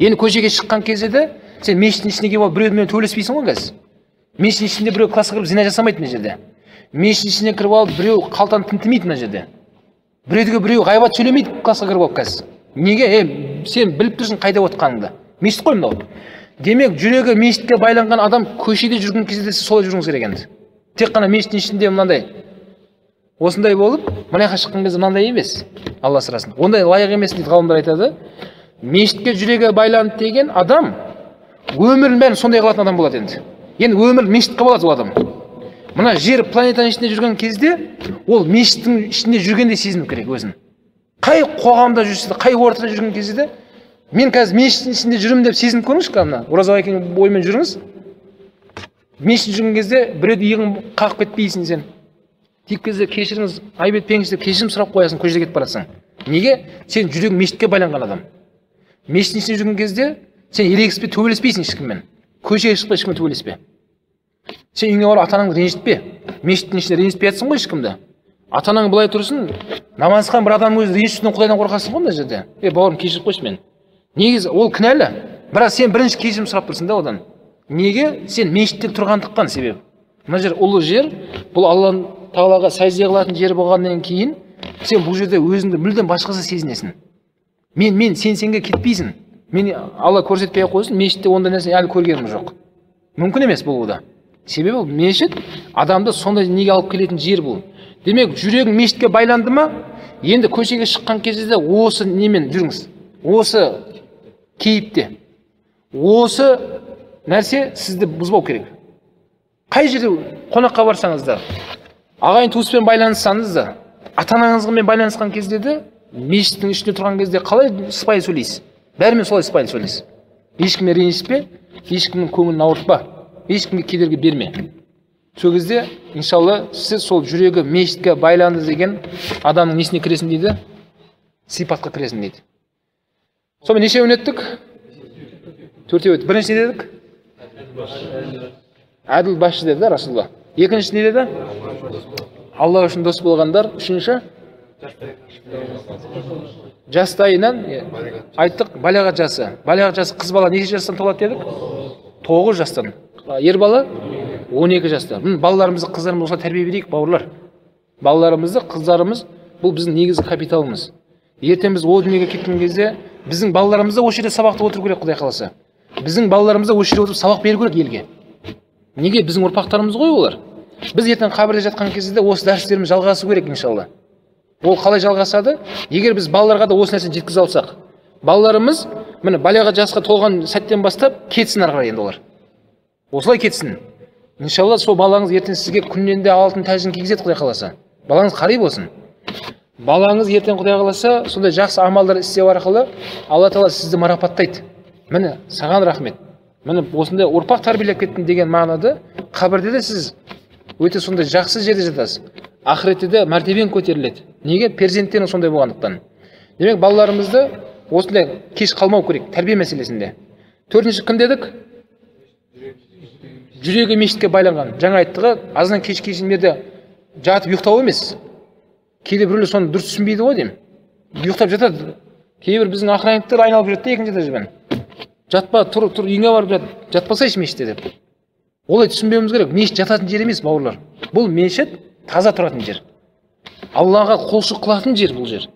Енді көшеге шыққан кезде де сен мешіттің ішіне келіп алып біреумен төбелеспейсің ғой қазір. Мешіттің ішінде біреу классқа кіріп зина жасамайды мына жерде. Мешіттің ішіне кіріп алып біреу қалтаны тінтімейді мына жерде. Біреуге біреу ғайбат сөйлемейді классқа кіріп алып қазір. Неге? Сен біліп тұрсың қайда отқаныңды. Мешіт қой мынау. Демек, жүрегі мешітке байланған адам көшеде жүрген кезде де сіз солай жүруіңіз керек енді. Тек қана мешіттің ішінде мынандай осындай болып, мына жаққа шыққан кезде мынандай емес. Алла сырасын. Ондай лайық емес дейді ғалымдар айтады. Мешітке жүрегі байланды деген адам өмірінің бәрін сондай қылатын адам болады енді. Енді өмір мешітке болады ол адам. Мына жер планетаның ішінде жүрген кезде ол мешіттің ішінде жүргендей сезіну керек өзін. Қай қоғамда жүрсе де, қай ортада жүрген кезде де мен қазір мешіттің ішінде жүрмін деп сезініп көріңізші, мына Ораза әкеңнің бойымен жүріңіз. Мешітте жүрген кезде біреуді иығын қағып кетпейсің сен. Тиіп кезде кешіріңіз, айып етпеңіз деп кешірім сұрап қоясың, көшеде кетіп баратсаң. Неге? Сен жүрегің мешітке байланған адам. Мешіттің ішінде жүрген кезде сен ерегіспей, төбелеспейсің ешкіммен. Көшеге шықпай ешкіммен төбелеспе. Сен үйіңе барып ата-анаңды ренжітпе. Мешіттің ішінде ренжітпей жатсың ғой ешкімді. Ата-анаң былай тұрсын, намазхан бір адамның өзі ренжітуінен Құдайдан қорқасың ғой мына жерде. Бауырым, кешіріп қойшы мені. Негізі ол кінәлі, бірақ сен бірінші кешірім сұрап тұрсың да одан. Неге? Сен мешітте тұрғандықтан себеп. Мына жер ұлы жер, бұл Алла тағалаға сәжде қылатын жер болғаннан кейін сен бұл жерде өзіңді мүлдем басқаша сезінесің. Мен сен сенге кетпейсің. Мен Алла көрсетпей ақ қойсын, мешітте ондай нәрсе әлі көргенім жоқ. Мүмкін емес бұл да. Себебі мешіт адамды сондай неге алып келетін жер бұл. Демек, жүрегің мешітке байланды ма? Енді көшеге шыққан кезде де осы немен жүріңіз. Осы кейіпте. Осы нәрсе сізді бұзбау керек. Қай жерде қонаққа барсаңыз да, ағайын туыспен байланыссаңыз да, ата-анаңызбен байланысқан кезде де, мешіттің ішінде тұрған кезде қалай сыпайы сөйлейсіз? Бәрімен солай сыпайы сөйлейсіз. Ешкімге ренжітпе, ешкімнің көңілін ауыртпа, ешкімге кедергі берме. Сол кезде, иншалла, сіз сол жүрегі мешітке байланды деген адамның несіне кіресің дейді? Сипатқа кіресің дейді. Сонымен нешеуін өттік? Төртеу өттік. Бірінші не дедік? Әділ басшы деді, Расулла. Екінші не деді? Алла үшін дос болғандар. Үшінші? Жастайынан айттық, балағат жасы. Балағат жасы қыз бала неше жастан толады дедік? 9 жастан. Ер бала 12 жаста. Балаларымызды, қыздарымызды осылай тәрбие берейік, бауырлар. Балаларымызды, қыздарымыз, бұл біздің негізгі капиталымыз. Ертең біз о дүниеге кеткен кезде біздің балаларымыз да осы жерде сабақта отыру керек, Құдай қаласа. Біздің балаларымыз да осы жерде отырып сабақ беру керек елге. Неге? Біздің ұрпақтарымыз ғой олар. Біз ертең қабірде жатқан кезде де осы дәрістеріміз жалғасу керек, иншалла. Ол қалай жалғасады? Егер біз балаларға да осы нәрсені жеткізе алсақ. Балаларымыз міне балағат жасқа толған сәттен бастап кетсін ары қарай енді олар. Осылай кетсін. Иншалла сол балаңыз ертең сізге күннен де алтын тәжін кигізеді, Құдай қаласа. Балаңыз қари болсын. Балаңыз ертең Құдай қаласа сондай жақсы амалдар істеу арқылы Алла тағала сізді марапаттайды. Міне саған рахмет. Міне осындай ұрпақ тәрбиелеп кеттің деген мағынада қабірде де сіз өте сондай жақсы жерде жатасыз. Ақыретте де мәртебең көтеріледі. Неге? Перзенттерің сондай болғандықтан. Демек, балаларымызды осындай кеш қалмау керек тәрбие мәселесінде. Төртінші кім дедік? Жүрегі мешітке байланған. Жаңа айттық, азаннан кешке шейін жерде жатып ұйықтау емес. Кейде біреулер соны дұрыс түсінбейді ғой деймін. Ұйықтап жатады. Кейбір біздің охранниктер айналып жүреді де екінші этажбен. Жатпа, тұр, тұр, үйіңе барып жат, жатпасайшы мешітте деп. Олай түсінбеуіміз керек. Мешіт жататын жер емес, бауырлар. Бұл мешіт таза тұратын жер. Аллаға құлшылық қылатын жер бұл жер.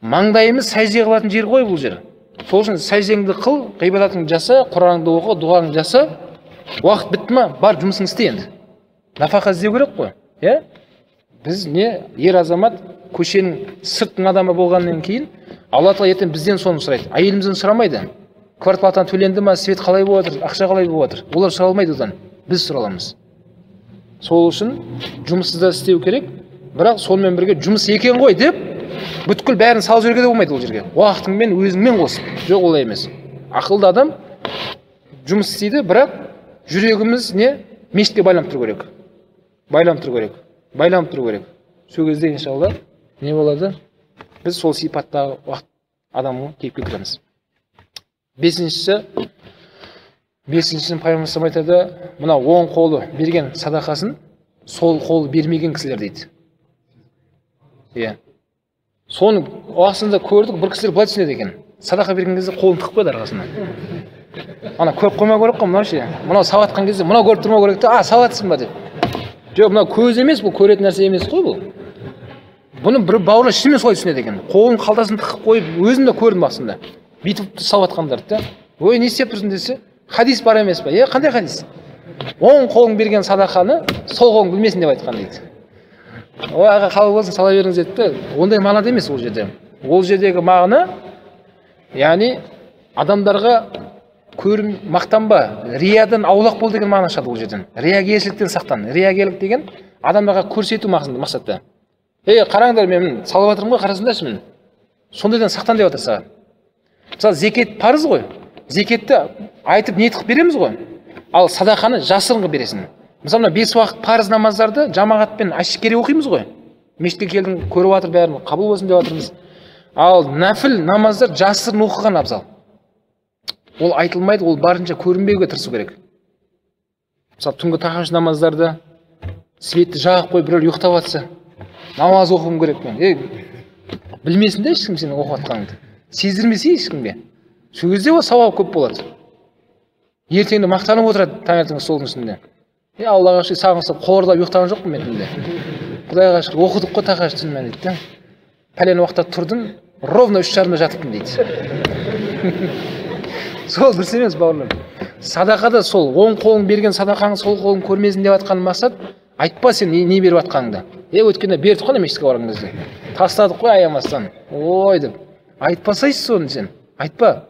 Маңдайымыз сәжде қылатын жер ғой бұл жер. Сол үшін сәждеңді қыл, ғибадатыңды жаса, Құраныңды оқы, дұғаңды жаса. Уақыт бітті ма? Бар жұмысыңды істе енді. Нафақа іздеу керек қой, иә? Біз не ер азамат көшенің сыртының адамы болғаннан кейін Алла тағала ертең бізден соны сұрайды. Әйелімізден сұрамайды. Квартплатаң төленді ма, свет қалай болып жатыр, ақша қалай болып жатыр. Олар сұра алмайды одан. Біз сұра аламыз. Сол үшін жұмысты да істеу керек, бірақ сонымен бірге жұмыс екен ғой деп бүткіл бәрін салып жіберуге де болмайды ол жерге. Уақытыңмен өзіңмен қосып. Жоқ, олай емес. Ақылды адам жұмыс істейді, бірақ жүрегіміз не? Мешітке байланып тұру керек. Байланып тұру керек. Байланып тұру керек. Сол кезде иншалла не болады? Біз сол сипаттағы уақыт адамға кейіпке кіреміз. Бесіншісін пайғамбарымыз айтады, мына оң қолы берген садақасын сол қолы бермеген кісілер дейді. Иә. Соны уақытында көрдік, бір кісілер былай түсінеді екен. Садақа берген кезде қолын тығып қояды арқасына. Ана көріп қоймау керек қой мынау ше. Мынау салып кезде мынау көріп тұрмау керек те, а салып ба деп. Жоқ, мынау көз емес, бұл көретін нәрсе емес қой бұл. Бұны бір бауырлар шынымен солай түсінеді екен. Қолын қалтасын тығып қойып, өзім де көрдім басында. Бүйтіп салып жатқандарды да. Ой, не істеп тұрсың десе, хадис бар емес па? Е, қандай хадис? Оң қолың берген садақаны сол қолың білмесін деп айтқан дейді. Ой, аға, қабыл болсын, сала беріңіз деді де. Ондай мағынада емес ол жерде. Ол жердегі мағына, яғни адамдарға көрін мақтанба, риядан аулақ бол деген мағына шығады ол жерден. Риягершіліктен сақтан. Риягерлік деген адамдарға көрсету мақсатта. Ей, қараңдар, мен салып жатырмын ғой, қарасаңдаршы мен. Сондайдан сақтан деп жатыр саған. Мысалы, зекет парыз ғой. Зекетті айтып ниет қылып береміз ғой. Ал садақаны жасырын қылып бересің. Мысалы, мына 5 уақыт парыз намаздарды жамағатпен әшкере оқимыз ғой. Мешітке келдің, көріп жатыр бәрін, қабыл болсын деп жатырмыз. Ал нәпіл намаздар жасырын оқыған абзал. Ол айтылмайды, ол барынша көрінбеуге тырысу керек. Мысалы, түнгі тахажжуд намаздарды светті жағып қойып біреулер ұйықтап жатса, намаз оқуым керек мен. Ей, білмесін де ешкім сенің оқып жатқаныңды. Сездірмесе ешкімге. Сол кезде ол сауап көп болады. Ертеңінде мақтанып отырады таңертең столдың үстінде. Е, Аллаға шүкір, сағынсып қордап ұйықтаған жоқпын мен түнде. Құдайға шүкір, оқыдық қой тахажжуд түнімен дейді да. Пәлен уақытта тұрдым, ровно 3:30-да жатыппын дейді. Сол дұрыс емес, бауырлар. Садақа да сол, оң қолың берген садақаң сол қолың көрмесін деп жатқан мақсат, айтпа сен не беріп жатқаныңды. Е, өткенде бердік қой мешітке барған кезде. Тастадық қой аямастан. Ой деп. Айтпасайшы соны сен. Айтпа.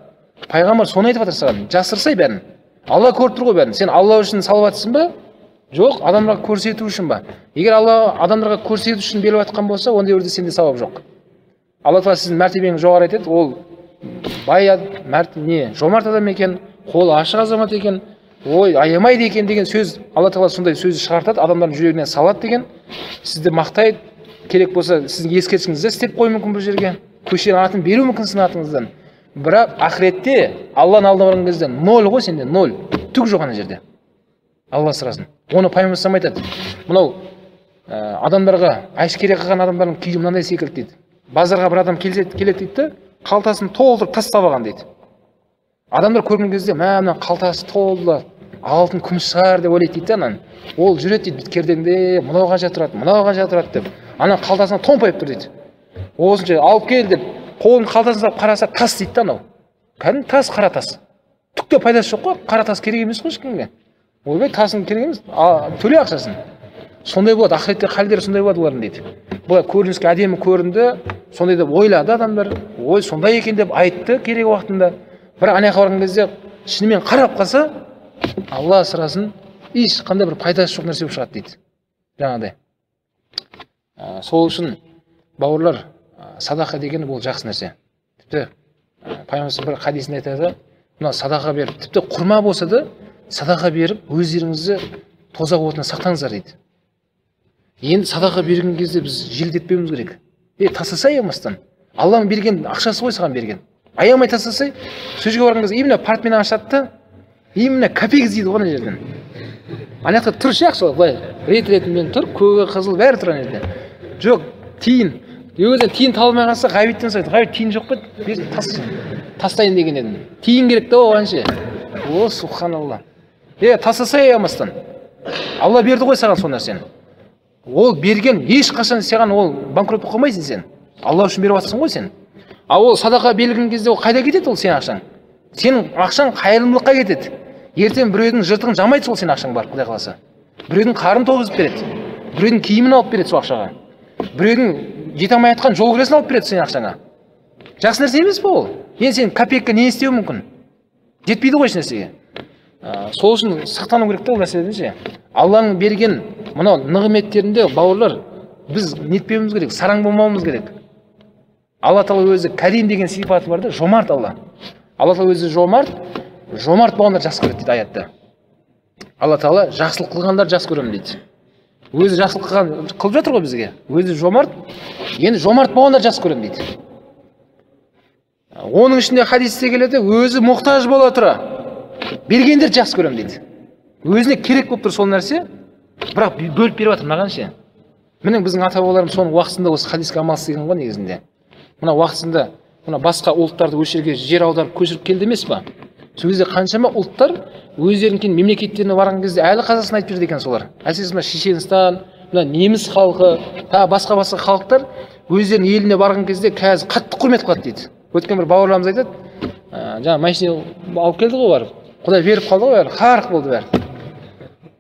Пайғамбар соны айтып жатыр саған. Жасырсай бәрін. Алла көріп тұр ғой бәрін. Сен Алла үшін салып жатсың ба? Жоқ, адамдарға көрсету үшін ба? Егер Алла адамдарға көрсету үшін беріп жатқан болса, ондай жерде сенде сауап жоқ. Алла тағала сіздің мәртебеңізді жоғары айтады. Ол бай не, жомарт адам екен, қолы ашық азамат екен, ой, аямайды екен деген сөз, Алла тағала сондай сөзді шығартады, адамдардың жүрегіне салады деген, сізді мақтайды, керек болса сіздің ескерткішіңізді істеп қоюы мүмкін бір жерге, көшенің атын беруі мүмкін сіздің атыңыздан. Бірақ ақыретте Алланың алдына барған кезде ноль ғой сенде, ноль, түк жоқ ана жерде. Алла сырасын. Оны пайғамбар айтады. Мынау адамдарға әшкере қылған адамдардың күйі мынандай секілді дейді. Базарға бір адам келеді дейді де, қалтасын толтырып тастап алған дейді. Адамдар көрген кезде, мә, мына қалтасы толды, алтын күміс шығар деп ойлайды дейді анан. Ол жүреді дейді, кердеңде, мынау қанша тұрады, мынау қанша тұрады деп. Ана қалтасына томпайып тұр дейді. Осынша алып кел деп, қолын қалтасына салып қараса, тас дейді анау. Кәдімгі тас, қара тас. Түк те пайдасы жоқ қой, қара тас керек емес қой ешкімге. Ойбай, тасың керек емес, төле ақшасын. Сондай болады, ақыретте халдері сондай болады олардың дейді. Былай көрініске әдемі көрінді, сондай деп ойлады адамдар, ой, сондай екен деп айтты керек уақытында. Бірақ ана жаққа барған кезде шынымен қарап қалса, Алла сырасын, ешқандай бір пайдасы жоқ нәрсе болып шығады дейді. Жаңағыдай. Сол үшін бауырлар, садақа деген бұл жақсы нәрсе. Тіпті пайғамбарымыз бір хадисінде айтады, мына садақа беріп, тіпті құрма болса да садақа беріп, өздеріңізді тозақ отынан сақтаңыздар дейді. Енді садақа берген кезде біз желдетпеуіміз керек. Е, тастасай аямастан. Алланың берген ақшасы ғой саған берген. Аямай тастасай, сол жерге барған кезде именно портмені ашады да, именно копейка іздейді ғой ана жерден. Ана жақта тұр ше ақша, былай рет-ретімен тұр, көгі, қызыл бәрі тұр ана жерде. Жоқ, тиын. Егер тиын таба алмай қалса, Ғабиттен сұрайды. Ғабит, тиын жоқ па? Бер, тастайын деген едім. Тиын керек те оған ше. О, субханалла. Е, тастасай аямастан. Алла берді ғой саған сол нәрсені. Ол берген, ешқашан саған ол банкрот болып қалмайсың сен. Алла үшін беріп жатсың ғой сен. Ал ол садақа берілген кезде ол қайда кетеді ол сенің ақшаң? Сенің ақшаң қайырымдылыққа кетеді. Ертең біреудің жыртығын жамайды сол сенің ақшаң бар, Құдай қаласа. Біреудің қарын тойғызып береді. Біреудің киімін алып береді сол ақшаға. Біреудің жете алмай жатқан жол кіресін алып береді сенің ақшаңа. Жақсы нәрсе емес пе ол? Енді сен копейка не істеуі мүмкін? Жетпейді ғой еш нәрсеге. Сол үшін сақтану керек те ол мәселеден ше. Алланың берген мынау нығметтерінде бауырлар біз нетпеуіміз керек, сараң болмауымыз керек. Алла тағала өзі кәрим деген сипаты бар да, жомарт Алла. Алла тағала өзі жомарт, жомарт болғандар жақсы көреді дейді аятта. Алла тағала жақсылық қылғандар жақсы көремін дейді. Өзі жақсылық қылып жатыр ғой бізге. Өзі жомарт, енді жомарт болғандар жақсы көремін дейді. Оның ішінде хадисте келеді, өзі мұқтаж бола тұра бергендер жақсы көремін дейді. Өзіне керек болып тұр сол нәрсе, бірақ бөліп беріп жатыр маған ше. Міне біздің ата-бабаларымыз соның уақытысында осы хадиске амал істеген ғой негізінде. Мына уақытысында мына басқа ұлттарды осы жерге жер аударып көшіріп келді емес па? Сол кезде қаншама ұлттар өздерінің кейін мемлекеттеріне барған кезде әлі қазақстан айтып жүрді екен солар. Әсіресе мына Шешенстан, мына неміс халқы, тағы басқа-басқа халықтар өздерінің еліне барған кезде қазір қатты құрмет қылады дейді. Өткен бір бауырларымыз айтады, жаңа машина алып келді ғой барып, Құдай беріп қалды ғой бәрі, қарқ болды бәрі.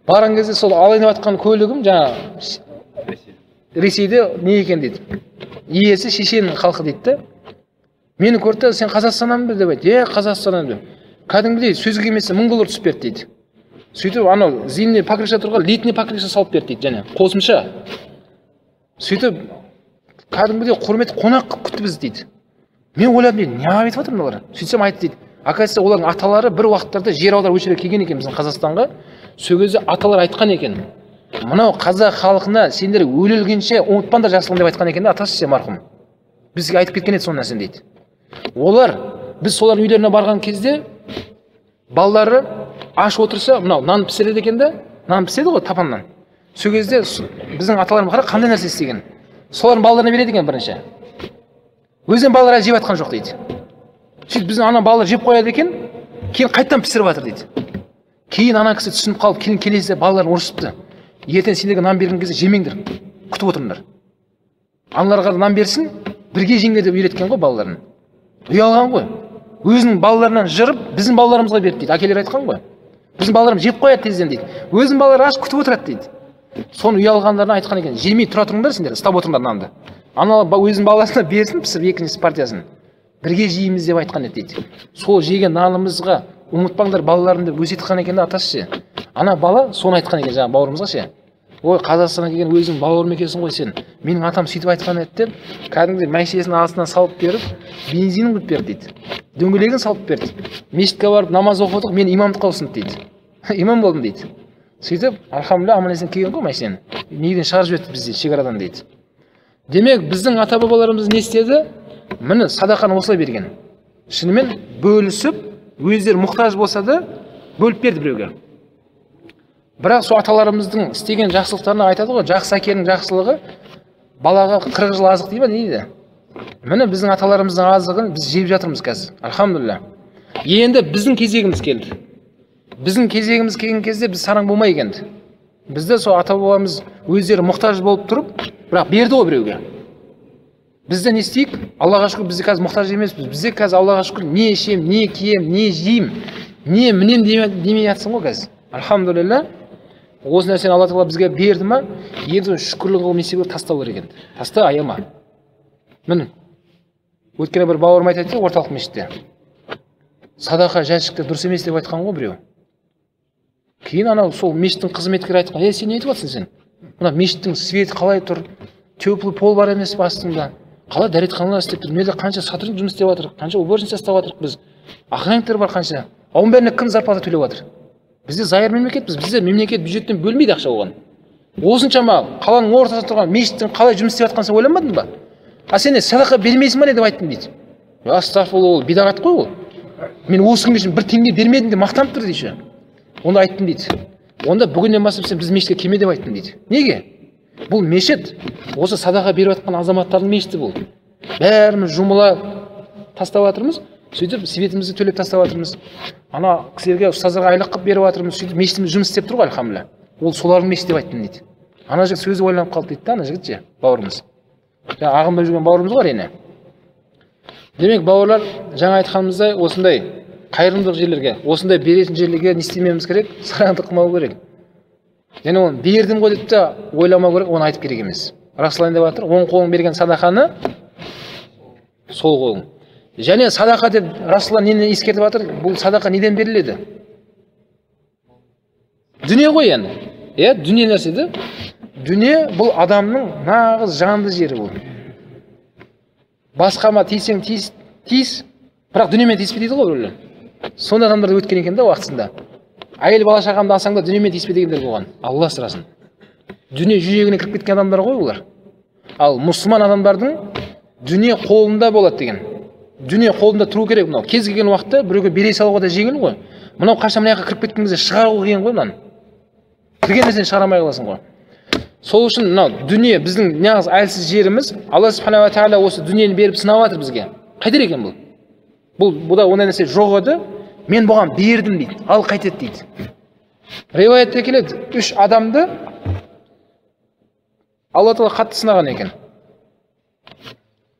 Барған кезде сол алайын деп жатқан көлігім жаңа Ресейде не екен дейді. Иесі шешен халқы дейді де. Мені көрді, сен Қазақстаннан ба деп айтты. Е, Қазақстаннан деп. Кәдімгідей сөзге келмесе $1000 түсіп берді дейді. Сөйтіп анау зимний покрышка тұрған летний покрышка салып берді дейді және қосымша. Сөйтіп кәдімгідей құрмет қонақ қылып күтті бізді дейді. Мен ойладым дейді, не айтып жатыр мыналар? Сөйтсем айтты дейді. Оказывается, олардың аталары бір уақыттарда жер аударып осы жерге келген екен біздің Қазақстанға. Сол кезде аталар айтқан екен. Мынау қазақ халқына сендер өле-өлгенше ұмытпаңдар жақсылығын деп айтқан екен де, атасы ше марқұм. Бізге айтып кеткен еді сол нәрсені дейді. Олар, біз солардың үйлеріне барған кезде балалары аш отырса, мынау нан пісіреді екен де, нан піседі ғой тапаннан. Сол кезде біздің аталарымыз қара қандай нәрсе істеген. Солардың балаларына береді екен бірінші. Өздерінің балалары жеп жатқан жоқ дейді. Сөйтіп біздің ана балалар жеп қояды екен, кейін қайтадан пісіріп жатыр дейді. Кейін ана кісі түсініп қалып, кейін келесі балаларын ұрысыпты. Ертең сендерге нан берген кезде жемеңдер, күтіп отырыңдар. Аналарға нан берсін, бірге жеңдер деп үйреткен ғой балаларын. Ұялған ғой. Өзінің балаларынан жырып, біздің балаларымызға берді дейді. Әкелер айтқан ғой. Біздің балаларымыз жеп қояды тезден дейді. Өзінің балалары аш күтіп отырады дейді. Соны ұялғандарына айтқан екен, жемей тұра тұрыңдар сендер, ұстап отырыңдар нанды. Ана өзінің баласына берсін, пісіріп екінші партиясын. Бірге жейміз деп айтқан еді дейді. Сол жеген нанымызға ұмытпаңдар балаларым деп өсиет қылған екен де атасы ше. Ана бала соны айтқан екен жаңа бауырымызға ше. Ой, Қазақстанға келген өзің бауырым екенсің ғой сен. Менің атам сөйтіп айтқан еді деп, кәдімгідей мәшинесінің астына салып беріп, бензинін құйып берді дейді. Дөңгелегін салып берді. Мешітке барып намаз оқып отырып, мен имамдыққа ұсынды дейді. Имам болдым дейді. Сөйтіп, альхамдулилля, аман есен келген ғой машинаны. Неден шығарып жіберді бізді шекарадан дейді. Демек, біздің ата-бабаларымыз не істеді? Міне садақаны осылай берген. Шынымен бөлісіп, өздері мұқтаж болса да бөліп берді біреуге. Бірақ сол аталарымыздың істеген жақсылықтарына айтады ғой, жақсы әкенің жақсылығы балаға 40 жыл азық дейді ма, не дейді? Міне біздің аталарымыздың азығын біз жеп жатырмыз қазір. Альхамдулилля. Енді біздің кезегіміз келді. Біздің кезегіміз келген кезде біз сараң болмайық енді. Бізде сол ата-бабамыз өздері мұқтаж болып тұрып, бірақ берді ғой біреуге. Бізде не істейік? Аллаға шүкір, бізде қазір мұқтаж емеспіз. Бізде қазір Аллаға шүкір, не ішем, не кием, не жеймін, не мінем демей жатсың ғой қазір. Альхамдулилля. Осы нәрсені Алла тағала бізге берді ма? Енді шүкірлік қылып не істеу керек? Тастау керек енді. Таста, аяма. Міне. Өткенде бір бауырым айтады, орталық мешітте. Садақа жәшікті дұрыс емес деп айтқан ғой біреу. Кейін анау сол мешіттің қызметкері айтқан, "Е, сен не айтып жатсың сен? Мына мешіттің светі қалай тұр? Теплый пол бар емес пе астында? Қалай дәретханалар істеп тұр? Мына жерде қанша сотрудник жұмыс істеп жатыр, қанша уборщица істеп жатырық біз. Охранниктер бар қанша. Оның бәріне кім зарплата төлеп жатыр? Бізде зайыр мемлекетпіз, бізде мемлекет бюджеттен бөлмейді ақша оған. Осыншама қаланың ортасында тұрған мешіттің қалай жұмыс істеп жатқанын сен ойламадың ба? А сен не садақа бермейсің ба не деп айттым дейді. Астағфирулла, ол бидағат қой ол. Мен осы күнге шейін бір теңге бермедім деп мақтанып тұр дейді. Онда айттым дейді. Онда бүгіннен бастап сен біз мешітке келме деп айттым дейді. Неге? Бұл мешіт осы садақа беріп жатқан азаматтардың мешіті бұл. Бәріміз жұмыла тастап жатырмыз, сөйтіп светімізді төлеп тастап жатырмыз. Ана кісілерге, ұстаздарға айлық қылып беріп жатырмыз, сөйтіп мешітіміз жұмыс істеп тұр ғой альхамдулилля. Ол солардың мешіті деп айттым дейді. Ана жігіт сөзі ойланып қалды дейді да, ана жігіт ше, бауырымыз. Жаңа ағымда жүрген бауырымыз ғой әрине. Демек, бауырлар, жаңа айтқанымыздай осындай қайырымдылық жерлерге, осындай беретін жерлерге не істемеуіміз керек? Сараңдық қылмау керек. Және оны бердім ғой деп те ойламау керек, оны айтып керек емес. Расулалла деп жатыр, оң қолың берген садақаны сол қолың. Және садақа деп Расулалла нені ескертіп жатыр? Бұл садақа неден беріледі? Дүние ғой енді. Иә, дүние нәрсе де. Дүние бұл адамның нағыз жанды жері бұл. Басқама тисең тиіс, тиіс, бірақ дүниемен тиіспе дейді ғой біреулер. Сондай адамдар да өткен екен да уақытысында. Әйел бала шағамды алсаң да дүниемен тиіспе дегендер болған. Алла сырасын. Дүние жүрегіне кіріп кеткен адамдар ғой олар. Ал мұсылман адамдардың дүние қолында болады деген. Дүние қолында тұру керек мынау. Кез келген уақытта біреуге бере салуға да жеңіл ғой. Мынау қашан мына жаққа кіріп кеткен кезде шығару қиын ғой мынаны. Кірген нәрсені шығара алмай қаласың ғой. Сол үшін мынау дүние біздің нағыз әлсіз жеріміз. Алла субханала тағала осы дүниені беріп сынап жатыр бізге. Қайтер екен бұл? Бұл бұда ондай нәрсе жоқ еді, мен бұған бердім дейді, ал қайтеді дейді. Риуаятта келеді, 3 адамды Алла тағала қатты сынаған екен.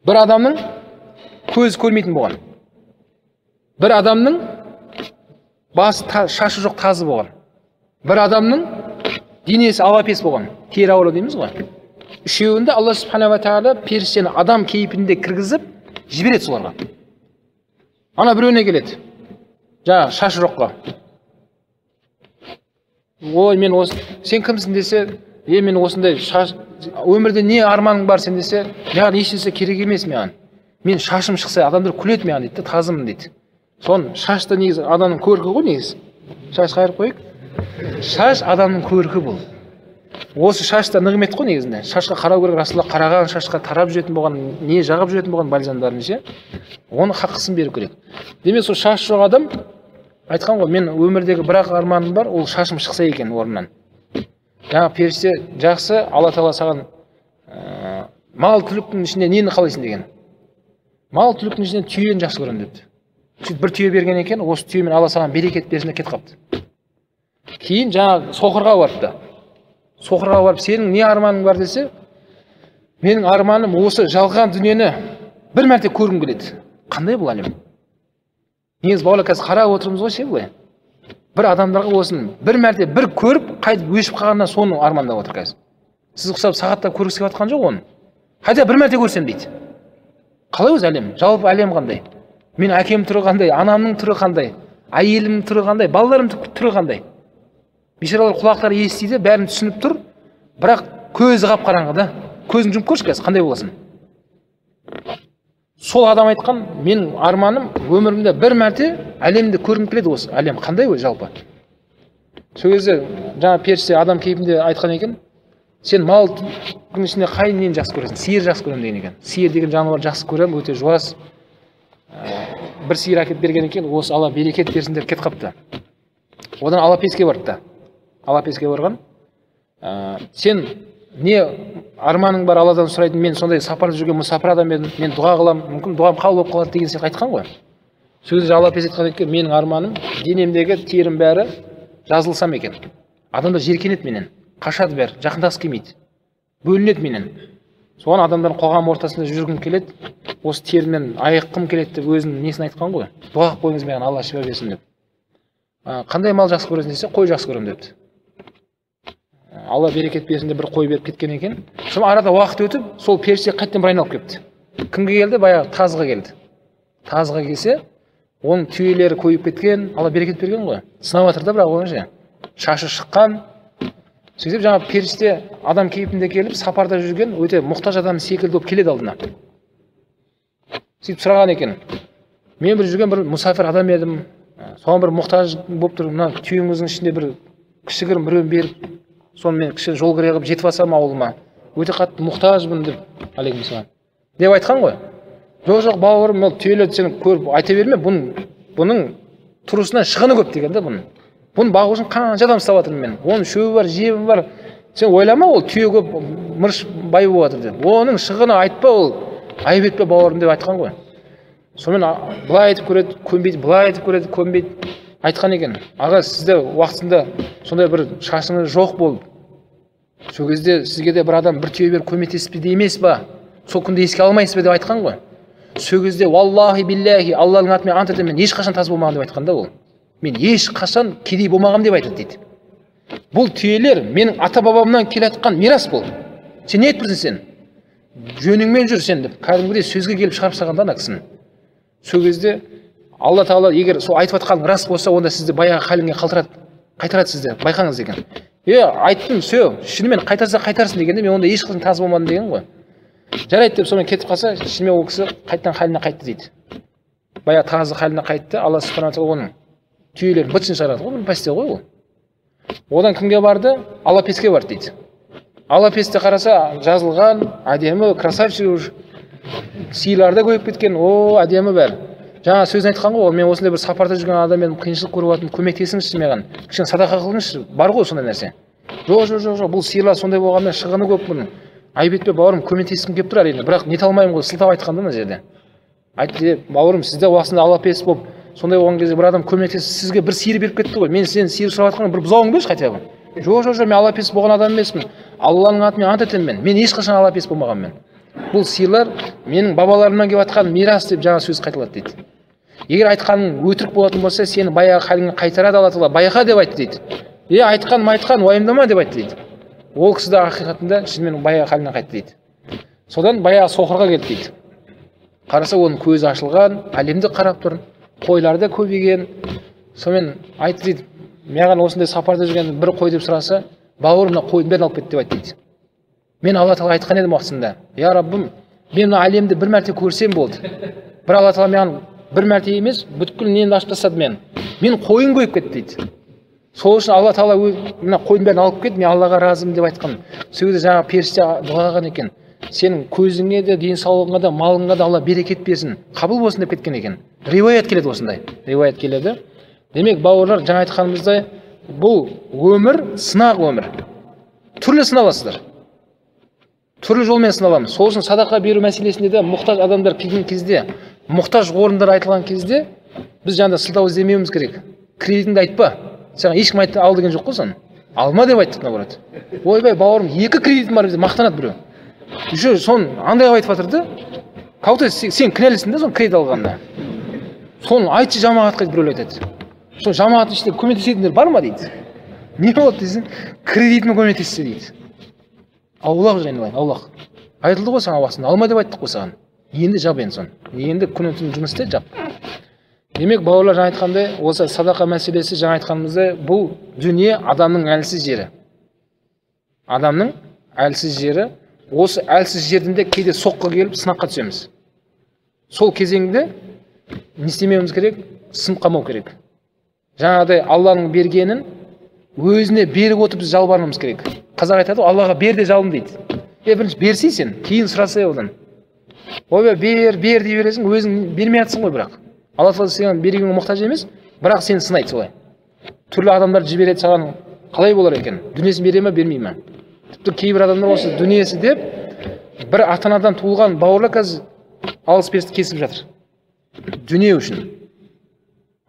Бір адамның көзі көрмейтін болған. Бір адамның басы шашы жоқ тазы болған. Бір адамның денесі алапес болған, тері ауру дейміз ғой. Үшеуінде Алла субханала тағала періштені адам кейпінде кіргізіп жібереді соларға. Ана біреуіне келеді, жаңағы шашы жоққа. Ой, мен осы, сен кімсің десе, е, мен осындай шаш, өмірде не арманың бар сен десе, маған ешнәрсе керек емес маған. Мен шашым шықса адамдар күледі маған дейді, тазымын дейді. Соны шаш та негізі адамның көркі ғой негізі. Шаш қайырып қояйық. Шаш адамның көркі бұл. Осы шаш та нығмет қой негізінде. Шашқа қарау керек, Расулалла қараған шашқа тарап жүретін болған, не жағып жүретін болған бальзамдарын ше. Оның хақысын беру керек. Демек, сол шаш жоқ адам айтқан ғой, мен өмірдегі бір-ақ арманым бар, ол шашым шықса екен орнынан. Жаңа періште жақсы, Алла тағала саған мал түліктің ішінде нені қалайсың деген. Мал түліктің ішінде түйені жақсы көремін депті. Сөйтіп бір түйе берген екен, осы түйемен Алла саған берекет берсін деп кетіп қалыпты. Кейін жаңа соқырға барыпты. Соқырға барып, сенің не арманың бар десе, менің арманым осы жалған дүниені бір мәрте көргім келеді. Қандай бұл әлем? Негізі бауырлар, қазір қарап отырмыз ғой ше былай. Бір адамдарға осыны бір мәрте бір көріп, қайтып өшіп қалғаннан соны армандап отыр қазір. Сіз ұқсап сағаттап көргісі келіп жатқан жоқ оны. Хотя бір мәрте көрсем дейді. Қалай өзі әлем? Жалпы әлем қандай? Мен әкем түрі қандай, анамның түрі қандай, әйелімнің түрі қандай, балаларымның түрі қандай? Бейшаралар құлақтары естиді, бәрін түсініп тұр, бірақ көзі қап-қараңғы да. Көзін жұмып көрші қазір, қандай боласың? Сол адам айтқан, менің арманым өмірімде бір мәрте әлемді көргім келеді осы. Әлем қандай өзі жалпы? Сол кезде жаңа періште адам кейпінде айтқан екен, сен малдың ішінде қай нені жақсы көресің? Сиыр жақсы көремін деген екен. Сиыр деген жануар жақсы көремін, өте жуас. Бір сиыр әкеліп берген екен, осы Алла берекет берсін деп кетіп қалыпты. Одан Алапеске барыпты. Алапеске барған. Сен не арманың бар Алладан сұрайтын, мен сондай сапарда жүрген мұсапыр адам едім, мен дұға қыламын, мүмкін дұғам қабыл болып қалады деген сияқты айтқан ғой. Сол кезде Алапес айтқан екен, менің арманым денемдегі терім бәрі жазылсам екен. Адамдар жеркенеді менен, қашады бәрі, жақындағысы келмейді, бөлінеді менен. Соған адамдардың қоғам ортасында жүргім келеді, осы терімнен айыққым келеді деп өзінің несін айтқан ғой. Дұға қылып қойыңыз маған, Алла шипа берсін деп. Қандай мал жақсы көресің десе, қой жақсы көремін депті. Алла берекет берсін деп бір қой беріп кеткен екен. Сосын арада уақыт өтіп, сол періште қайтадан бір айналып келіпті. Кімге келді? Баяғы тазға келді. Тазға келсе, оның түйелері көбейіп кеткен, Алла берекет берген ғой. Сынап жатыр да, бірақ оның ше шашы шыққан. Сөйтіп жаңа періште адам кейпінде келіп, сапарда жүрген өте мұқтаж адам секілді болып келеді алдына. Сөйтіп сұраған екен, мен бір жүрген бір мұсафир адам едім, соған бір мұқтаж болып тұр, мына түйеңіздің ішінде бір кішігірім біреуін беріп, соны мен кіші жол кіре қылып жетіп алсам ауылыма, өте қатты мұқтажбын деп, алейкумассалам деп айтқан ғой. Жоқ, жоқ, бауырым, ол түйелерді сен көріп айта берме, бұның тұрысынан шығыны көп деген да бұның. Бұны бағу үшін қанша адам ұстап жатырмын мен. Оның шөбі бар, жемі бар. Сен ойлама, ол түйе көп, мырыш бай болып жатыр деп. Оның шығыны айтпа, ол айып етпе бауырым деп айтқан ғой. Сонымен былай айтып көреді, көнбейді, былай айтып көреді, көнбейді. Айтқан екен, аға, сізде уақытында сондай бір шашыңыз жоқ болып, сол кезде сізге де бір адам бір түйе беріп көмектеспеді емес па? Сол күнді еске алмайсыз ба деп айтқан ғой. Сол кезде валлахи биллахи, Алланың атымен ант етемін, мен ешқашан таз болмаған деп айтқан да ол. Мен ешқашан кедей болмағам деп айтады дейді. Бұл түйелер менің ата-бабамнан келе жатқан мирас бұл. Сен не айтып тұрсың сен? Жөніңмен жүр сен деп кәдімгідей сөзге келіп шығарып салған да ана кісіні. Сол кезде Алла тағала егер сол айтып жатқаның рас болса, онда сізді баяғы халіңе қалтырады, қайтарады сізді, байқаңыз деген. Е, айттым, все, шынымен қайтарса қайтарсын дегенде, мен онда ешқашан таз болмадым деген ғой. Жарайды деп сонымен кетіп қалса, шынымен ол кісі қайтадан халіне қайтты дейді. Баяғы тазы халіне қайтты, Алла субхана тағала оның түйелерін бытшын шығарады ғой, бір пәсте ғой ол. Одан кімге барды? Алапеске барды дейді. Алапесте қараса, жазылған, әдемі, красавчик уже, сиырлар да көбейіп кеткен, о, әдемі бәрі. Жаңа сөзін айтқан ғой, мен осындай бір сапарда жүрген адам едім, қиыншылық көріп жатырмын, көмектесіңізші маған, кішкене садақа қылыңызшы, бар ғой сондай нәрсе. Жоқ, жоқ, жоқ, жоқ, бұл сиырлар сондай болғанмен шығыны көп бұның. Айып етпе, бауырым, көмектескім келіп тұр әрине, бірақ нете алмаймын ғой, сылтау айтқан да мына жерде. Айтты, бауырым, сізде уақытында алапес болып, сондай болған кезде бір адам көмектесіп, сізге бір сиыр беріп кетті ғой. Мен сенен сиыр сұрап жатқан бір бұзауың берші хотя бы. Жоқ, жоқ, жоқ, мен алапес болған адам емеспін. Алланың атымен ант етемін мен. Мен ешқашан алапес болмағанмын. Бұл сиырлар менің бабаларымнан келіп жатқан мирас деп жаңа сөз қайталады дейді. Егер айтқаның өтірік болатын болса, сені баяғы халіңе қайтарады Алла тағала. Байқа деп айтты дейді. Е, айтқаным айтқан, уайымдама деп айтты дейді. Ол кісі де ақиқатында шынымен баяғы халіне қайтты дейді. Содан баяғы соқырға келді дейді. Қараса, оның көзі ашылған, әлемді қарап тұр, қойлар да көбейген. Сонымен айтты дейді, маған осындай сапарда жүрген бір қой деп сұраса, бауырым, мына қойдың бәрін алып кет деп айтты дейді. Мен Алла тағала айтқан едім уақытысында, я Раббым, мен мына әлемді бір мәрте көрсем болды. Бір Алла тағала маған бір мәрте емес, бүткіл нені ашып тастады мен. Мен қойым көбейіп кетті дейді. Сол үшін Алла тағала мына қойдың бәрін алып кет, мен Аллаға разымын деп айтқан. Сол кезде жаңағы періште дұға қылған екен. Сенің көзіңе де, денсаулығыңа да, малыңа да Алла берекет берсін, қабыл болсын деп кеткен екен. Риуаят келеді осындай. Риуаят келеді. Демек, бауырлар, жаңа айтқанымыздай, бұл өмір сынақ өмір. Түрлі сыналасыздар. Түрлі жолмен сыналамыз. Сол үшін садақа беру мәселесінде де мұқтаж адамдар келген кезде, мұқтаж орындар айтылған кезде біз жаңағыдай сылтау іздемеуіміз керек. Кредитіңді айтпа. Саған ешкім айтты ал деген жоқ қой саған. Алма деп айттық наоборот. Ойбай, бауырым, 2 кредитім бар деп мақтанады біреу. Еще соны андай қылып айтып жатыр да. Как будто сен кінәлісің да соны кредит алғанда. Соны айтшы жамағатқа деп біреулер айтады. Сол жамағаттың ішінде көмектесетіндер бар ма дейді. Не болады десең, кредитіме көмектессе дейді. Аулақ жайналайын, аулақ. Айтылды ғой саған уақытында, алма деп айттық қой саған. Енді жап енді соны. Енді күні түні жұмыс істе, жап. Демек, бауырлар, жаңа айтқандай, осы садақа мәселесі жаңа айтқанымыздай, бұл дүние адамның әлсіз жері. Адамның әлсіз жері. Осы әлсіз жерден де кейде соққы келіп сынаққа түсеміз. Сол кезеңде не істемеуіміз керек? Сынып қалмау керек. Жаңағыдай Алланың бергенін өзіне беріп отырып біз жалбарынуымыз керек. Қазақ айтады ғой, Аллаға бер де жалын дейді. Бірінші берсей сен, кейін сұрасай одан. Ойбай, бер, бер дей бересің, өзің бермей жатсың ғой бірақ. Алла тағала саған бергенге мұқтаж емес, бірақ сені сынайды солай. Түрлі адамдар жібереді саған, қалай болар екен? Дүниесін бере ме, бермей ме? Тіпті кейбір адамдар осы дүниесі деп бір ата-анадан туылған бауырлар қазір алыс-берісті кесіп жатыр. Дүние үшін.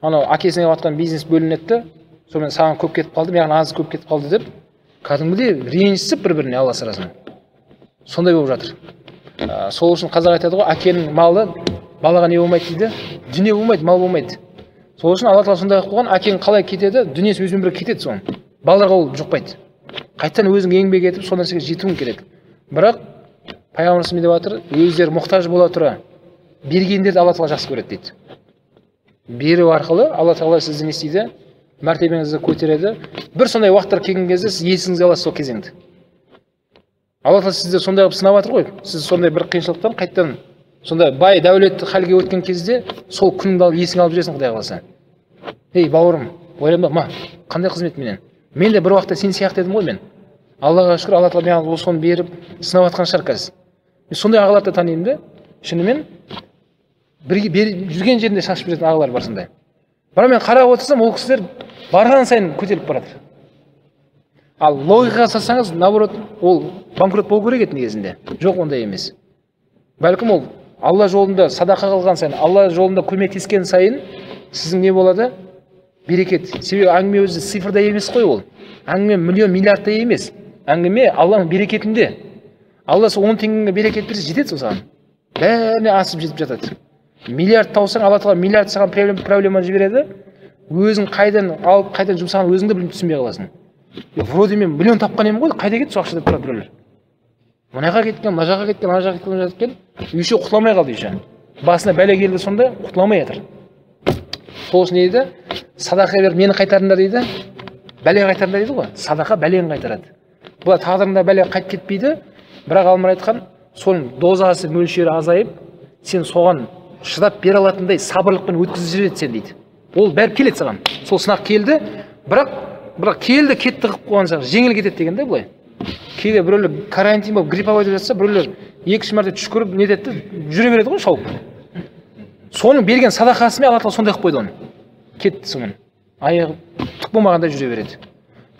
Анау әкесіне жатқан бизнес бөлінеді де, сонымен саған көп кетіп қалды, маған аз көп кетіп қалды деп кәдімгідей ренжісіп бір-біріне Алла сарасын. Сондай болып жатыр. Сол үшін қазақ айтады ғой, әкенің малы балаға не болмайды дейді, дүние болмайды, мал болмайды. Сол үшін Алла тағала сондай қылып қойған, әкең қалай кетеді, дүниесі өзімен бірге кетеді соның. Балаларға ол жұқпайды. Қайтадан өзің еңбек етіп, сол нәрсеге жетуің керек. Бірақ пайғамбарымыз не деп жатыр? Өздері мұқтаж бола тұра бергендерді Алла тағала жақсы көреді дейді. Беру арқылы Алла тағала сізді не істейді? Мәртебеңізді көтереді. Бір сондай уақыттар келген кезде сіз есіңізге аласыз сол кезеңді. Алла тағала сізді сондай қылып сынап жатыр ғой. Сіз сондай бір қиыншылықтан қайтадан сондай бай дәулетті халге өткен кезде сол күніңді алып есіңе алып жүресің Құдай қаласа. Ей бауырым, ойланба, ма, қандай қызмет менен? Мен де бір уақытта сен сияқты едім ғой мен. Аллаға шүкір, Алла тағала маған соны беріп сынап жатқан шығар қазір. Мен сондай ағаларды танимын да, шынымен бірге жүрген жерінде шашып жүретін ағалар бар сондай. Бірақ мен қарап отырсам, ол кісілер барған сайын көтеріліп барады. Ал логикаға салсаңыз, наоборот, ол банкрот болу керек еді негізінде. Жоқ, ондай емес. Бәлкім ол Алла жолында садақа қылған сайын, Алла жолында көмектескен сайын сіздің не болады? Берекет. Себебі әңгіме өзі цифрда емес қой ол. Әңгіме миллион, миллиардта емес. Әңгіме Алланың берекетінде. Алла сол 10 теңгеңе берекет берсе, жетеді сол саған. Бәріне асып жетіп жатады. Миллиард таусаң, Алла тағала миллиард саған проблема жібереді. Өзің қайдан алып, қайдан жұмсаған өзің де білмей түсінбей қаласың. Вроде мен миллион тапқан едім ғой, қайда кетті сол ақша деп тұрады біреулер. Мына жаққа кеткен, мына жаққа кеткен, ана жаққа кеткен, мына жаққа кеткен. Еще құтыла алмай қалды еще. Басына бәле келді сонда, құтыла алмай жатыр. Сол үшін не дейді? Садақа беріп нені қайтарыңдар дейді? Бәле қайтарыңдар дейді ғой. Садақа бәлені қайтарады. Бұлар тағдырында бәле қайтып кетпейді. Бірақ ғалымдар айтқан, соның дозасы мөлшері азайып, сен соған шыдап бере алатындай сабырлықпен өткізіп жібереді сен дейді. Ол бәрі келеді саған. Сол сынақ келді, бірақ келді, кетті қылып қойған сияқты, жеңіл кетеді деген де былай. Кейде біреулер карантин болып грипповать етіп жатса, біреулер 2-3 мәрте түшкіріп не етеді, жүре береді ғой шауып. Соның берген садақасымен Алла тағала сондай қылып қойды оны. Кетті сонымен. Аяғы түк болмағандай жүре береді.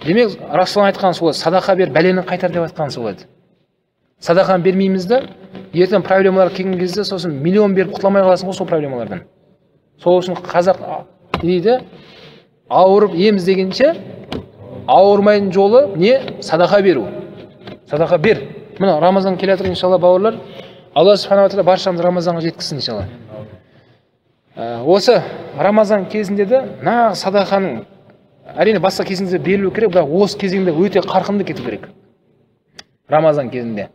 Демек, Расул айтқан сол, садақа бер, бәлені қайтар деп айтқан сол еді. Садақаны бермейміз де, ертең проблемалар келген кезде сосын миллион беріп құтыла алмай қаласың ғой сол проблемалардан. Сол үшін қазақ не дейді? Ауырып ем іздегенше ауырмайтын жолы не? Садақа беру. Садақа бер. Мына Рамазан келе жатыр иншалла, бауырлар. Алла субханала тағала баршамызды Рамазанға жеткізсін иншалла. Осы Рамазан кезінде де нағыз садақаның, әрине басқа кезінде берілу керек, бірақ осы кезеңде өте қарқынды кету керек. Рамазан кезінде.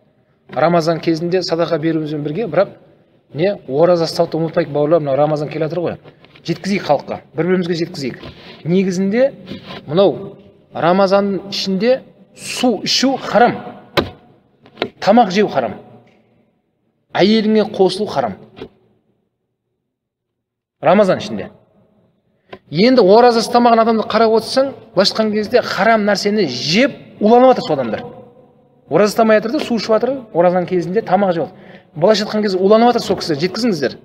Рамазан кезінде садақа беруімізбен бірге, бірақ не, ораза ұстауды ұмытпайық, бауырлар. Мынау Рамазан келе жатыр ғой. Жеткізейік халыққа, бір-бірімізге жеткізейік. Негізінде мынау Рамазанның ішінде су ішу харам, тамақ жеу харам, әйеліңе қосылу харам. Рамазан ішінде. Енді ораза ұстамаған адамды қарап отырсаң, былайша айтқан кезде харам нәрсені жеп уланып жатыр сол адамдар. Ораза ұстамай жатыр да, су ішіп жатыр, оразаның кезінде тамақ жеп жатыр. Былайша айтқан кезде уланып жатыр сол кісі, жеткізіңіздер.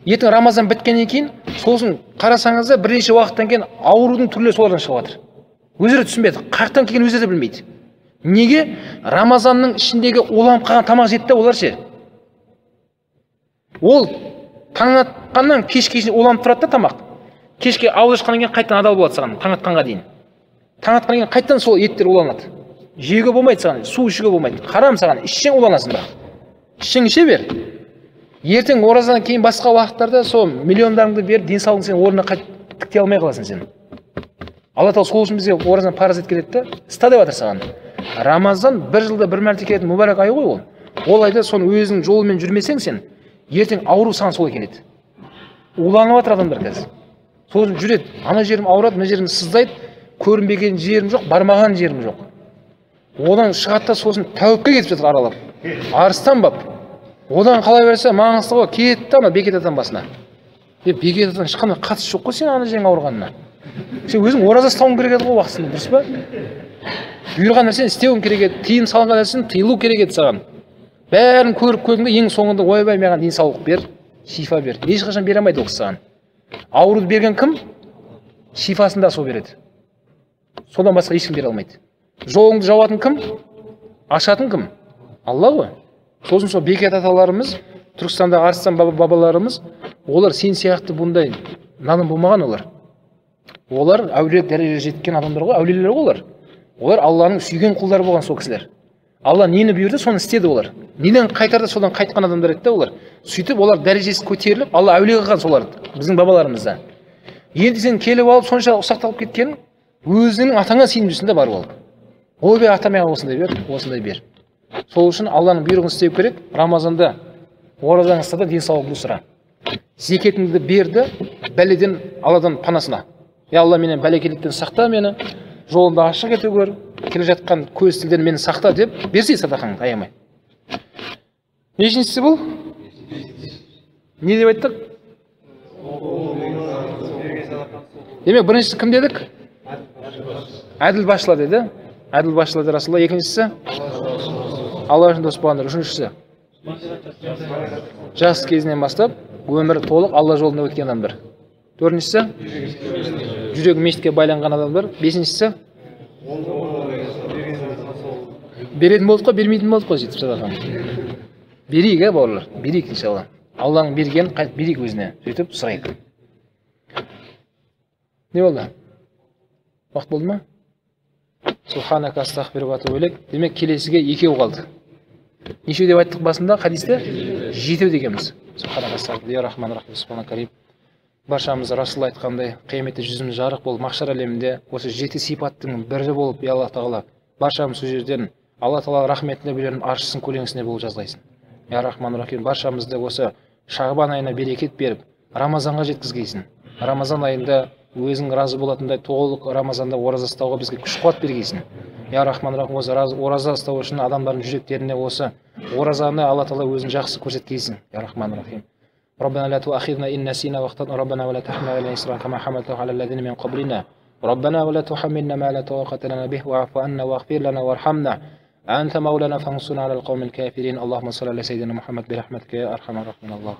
Ертең Рамазан біткеннен кейін, сосын қарасаңыздар, бірнеше уақыттан кейін аурудың түрлері солардан шығып жатыр. Өздері түсінбеді, қаяқтан келгенін өздері де білмейді. Неге? Рамазанның ішіндегі уланып қалған тамақ жеді де олар ше. Ол таң атқаннан кешке шейін уланып тұрады да тамақ. Кешке ауыз ашқаннан кейін қайтадан адал болады саған, таң атқанға дейін. Таң атқаннан кейін қайтадан сол еттер уланады. Жеуге болмайды саған, су ішуге болмайды. Харам саған, ішсең уланасың бірақ. Ішсең іше бер. Ертең оразадан кейін басқа уақыттарда сол миллиондарыңды беріп, денсаулығың сен орнына қайтып тіктей алмай қаласың сен. Алла тағала сол үшін бізге оразаны парыз етіп келеді де, ұста деп жатыр саған. Рамазан бір жылда бір мәрте келетін мүбәрак ай ғой ол. Ол айда соны өзіңнің жолымен жүрмесең сен, ертең ауру саған солай келеді. Уланып жатыр адамдар қазір. Сол үшін жүреді. Ана жерім ауырады, мына жерім сыздайды, көрінбеген жерім жоқ, бармаған жерім жоқ. Одан шығады да сосын тәуіпке кетіп жатыр аралап. Арыстан бап. Одан қала берсе Маңғыстауға кетті ана Бекет атаның басына. Бекет атаның ешқандай қатысы жоқ қой сен ана жерің ауырғанына. Сен өзің ораза ұстауың керек еді ғой уақытысында, дұрыс па? Бұйырған нәрсені істеуің керек еді, тыйым салынған нәрсені тыйылу керек еді саған. Бәрін көріп көрдің де, ең соңында ойбай маған денсаулық бер, шифа бер. Ешқашан бере алмайды ол кісі саған. Ауруды берген кім? Шифасын да сол береді. Содан басқа ешкім бере алмайды. Жолыңды жауатын кім? Ашатын кім? Алла ғой. Сосын сол Бекет аталарымыз, Түркістандағы Арыстан бабаларымыз, олар сен сияқты бұндай наным болмаған олар. Олар әулиелік дәрежеге жеткен адамдар ғой, әулиелер ғой олар. Олар Алланың сүйген құлдары болған сол кісілер. Алла нені бұйырды, соны істеді олар. Неден қайтарды, содан қайтқан адамдар еді олар. Сөйтіп олар дәрежесі көтеріліп, Алла әулие қылған соларды, біздің бабаларымызда. Енді сен келіп алып, сонша ұсақталып кеткен, өзіңнің атаңа сеніп жүрсің де барып алып. Ойбай, ата маған осындай бер, осындай бер. Сол үшін Алланың бұйрығын істеу керек. Рамазанда оразаңды ұста да денсаулығыңды сұра. Зекетіңді берді, бәледен Алладан панасына. Я Алла, мені бәлекеліктен сақта мені, жолымды ашық ете көр, келе жатқан көз тілден мені сақта деп берсей садақаңды аямай. Нешіншісі бұл? Не деп айттық? Демек, біріншісі кім дедік? Әділ басшылар деді. Әділ басшылар деді Расулалла. Екіншісі? Алла үшін дос болғандар. Үшіншісі? Жас кезінен бастап өмірі толық Алла жолында өткен адамдар. Төртіншісі? Жүрегі мешітке байланған адамдар. Бесіншісі? Беретін болдық қой, бермейтін болдық қой сөйтіп садақаны. Берейік, бауырлар, берейік иншалла. Алланың бергенін қайтып берейік өзіне, сөйтіп сұрайық. Не болды? Уақыт болды ма? Субханака астағфирука ва атубу илейк. Демек, келесіге екеу қалды. Нешеу деп айттық басында хадисте? Жетеу дегенбіз. Субханака астағфирука я Рахман Рахим, Субхана Карим. Баршамыз Расул айтқандай, қияметте жүзіміз жарық болып, махшар әлемінде осы жеті сипаттың бірі болып, я Алла тағала, баршамыз сол жерден Алла тағала рахметіне бөленіп, аршысының көлеңкесіне болып жазғайсың. Я Рахман Рахим, баршамызды осы Шағбан айына берекет беріп, Рамазанға жеткізгейсің. Рамазан айында өзің разы болатындай толық Рамазанда ораза ұстауға бізге күш қуат бергейсің. Я Рахман Рахим, осы ораза ұстау үшін адамдардың жүректеріне осы оразаны Алла тағала өзін жақсы көрсеткейсің. Я Рахман Рахим. ربنا لا تؤاخذنا إن نسينا واخطأنا ربنا ولا تحمل علينا إصرا كما حملته على الذين من قبلنا ربنا ولا تحملنا ما لا طاقة لنا به واعف عنا واغفر لنا وارحمنا أنت مولانا فانصرنا على القوم الكافرين. اللهم صل على سيدنا محمد برحمتك يا أرحم الراحمين. الله.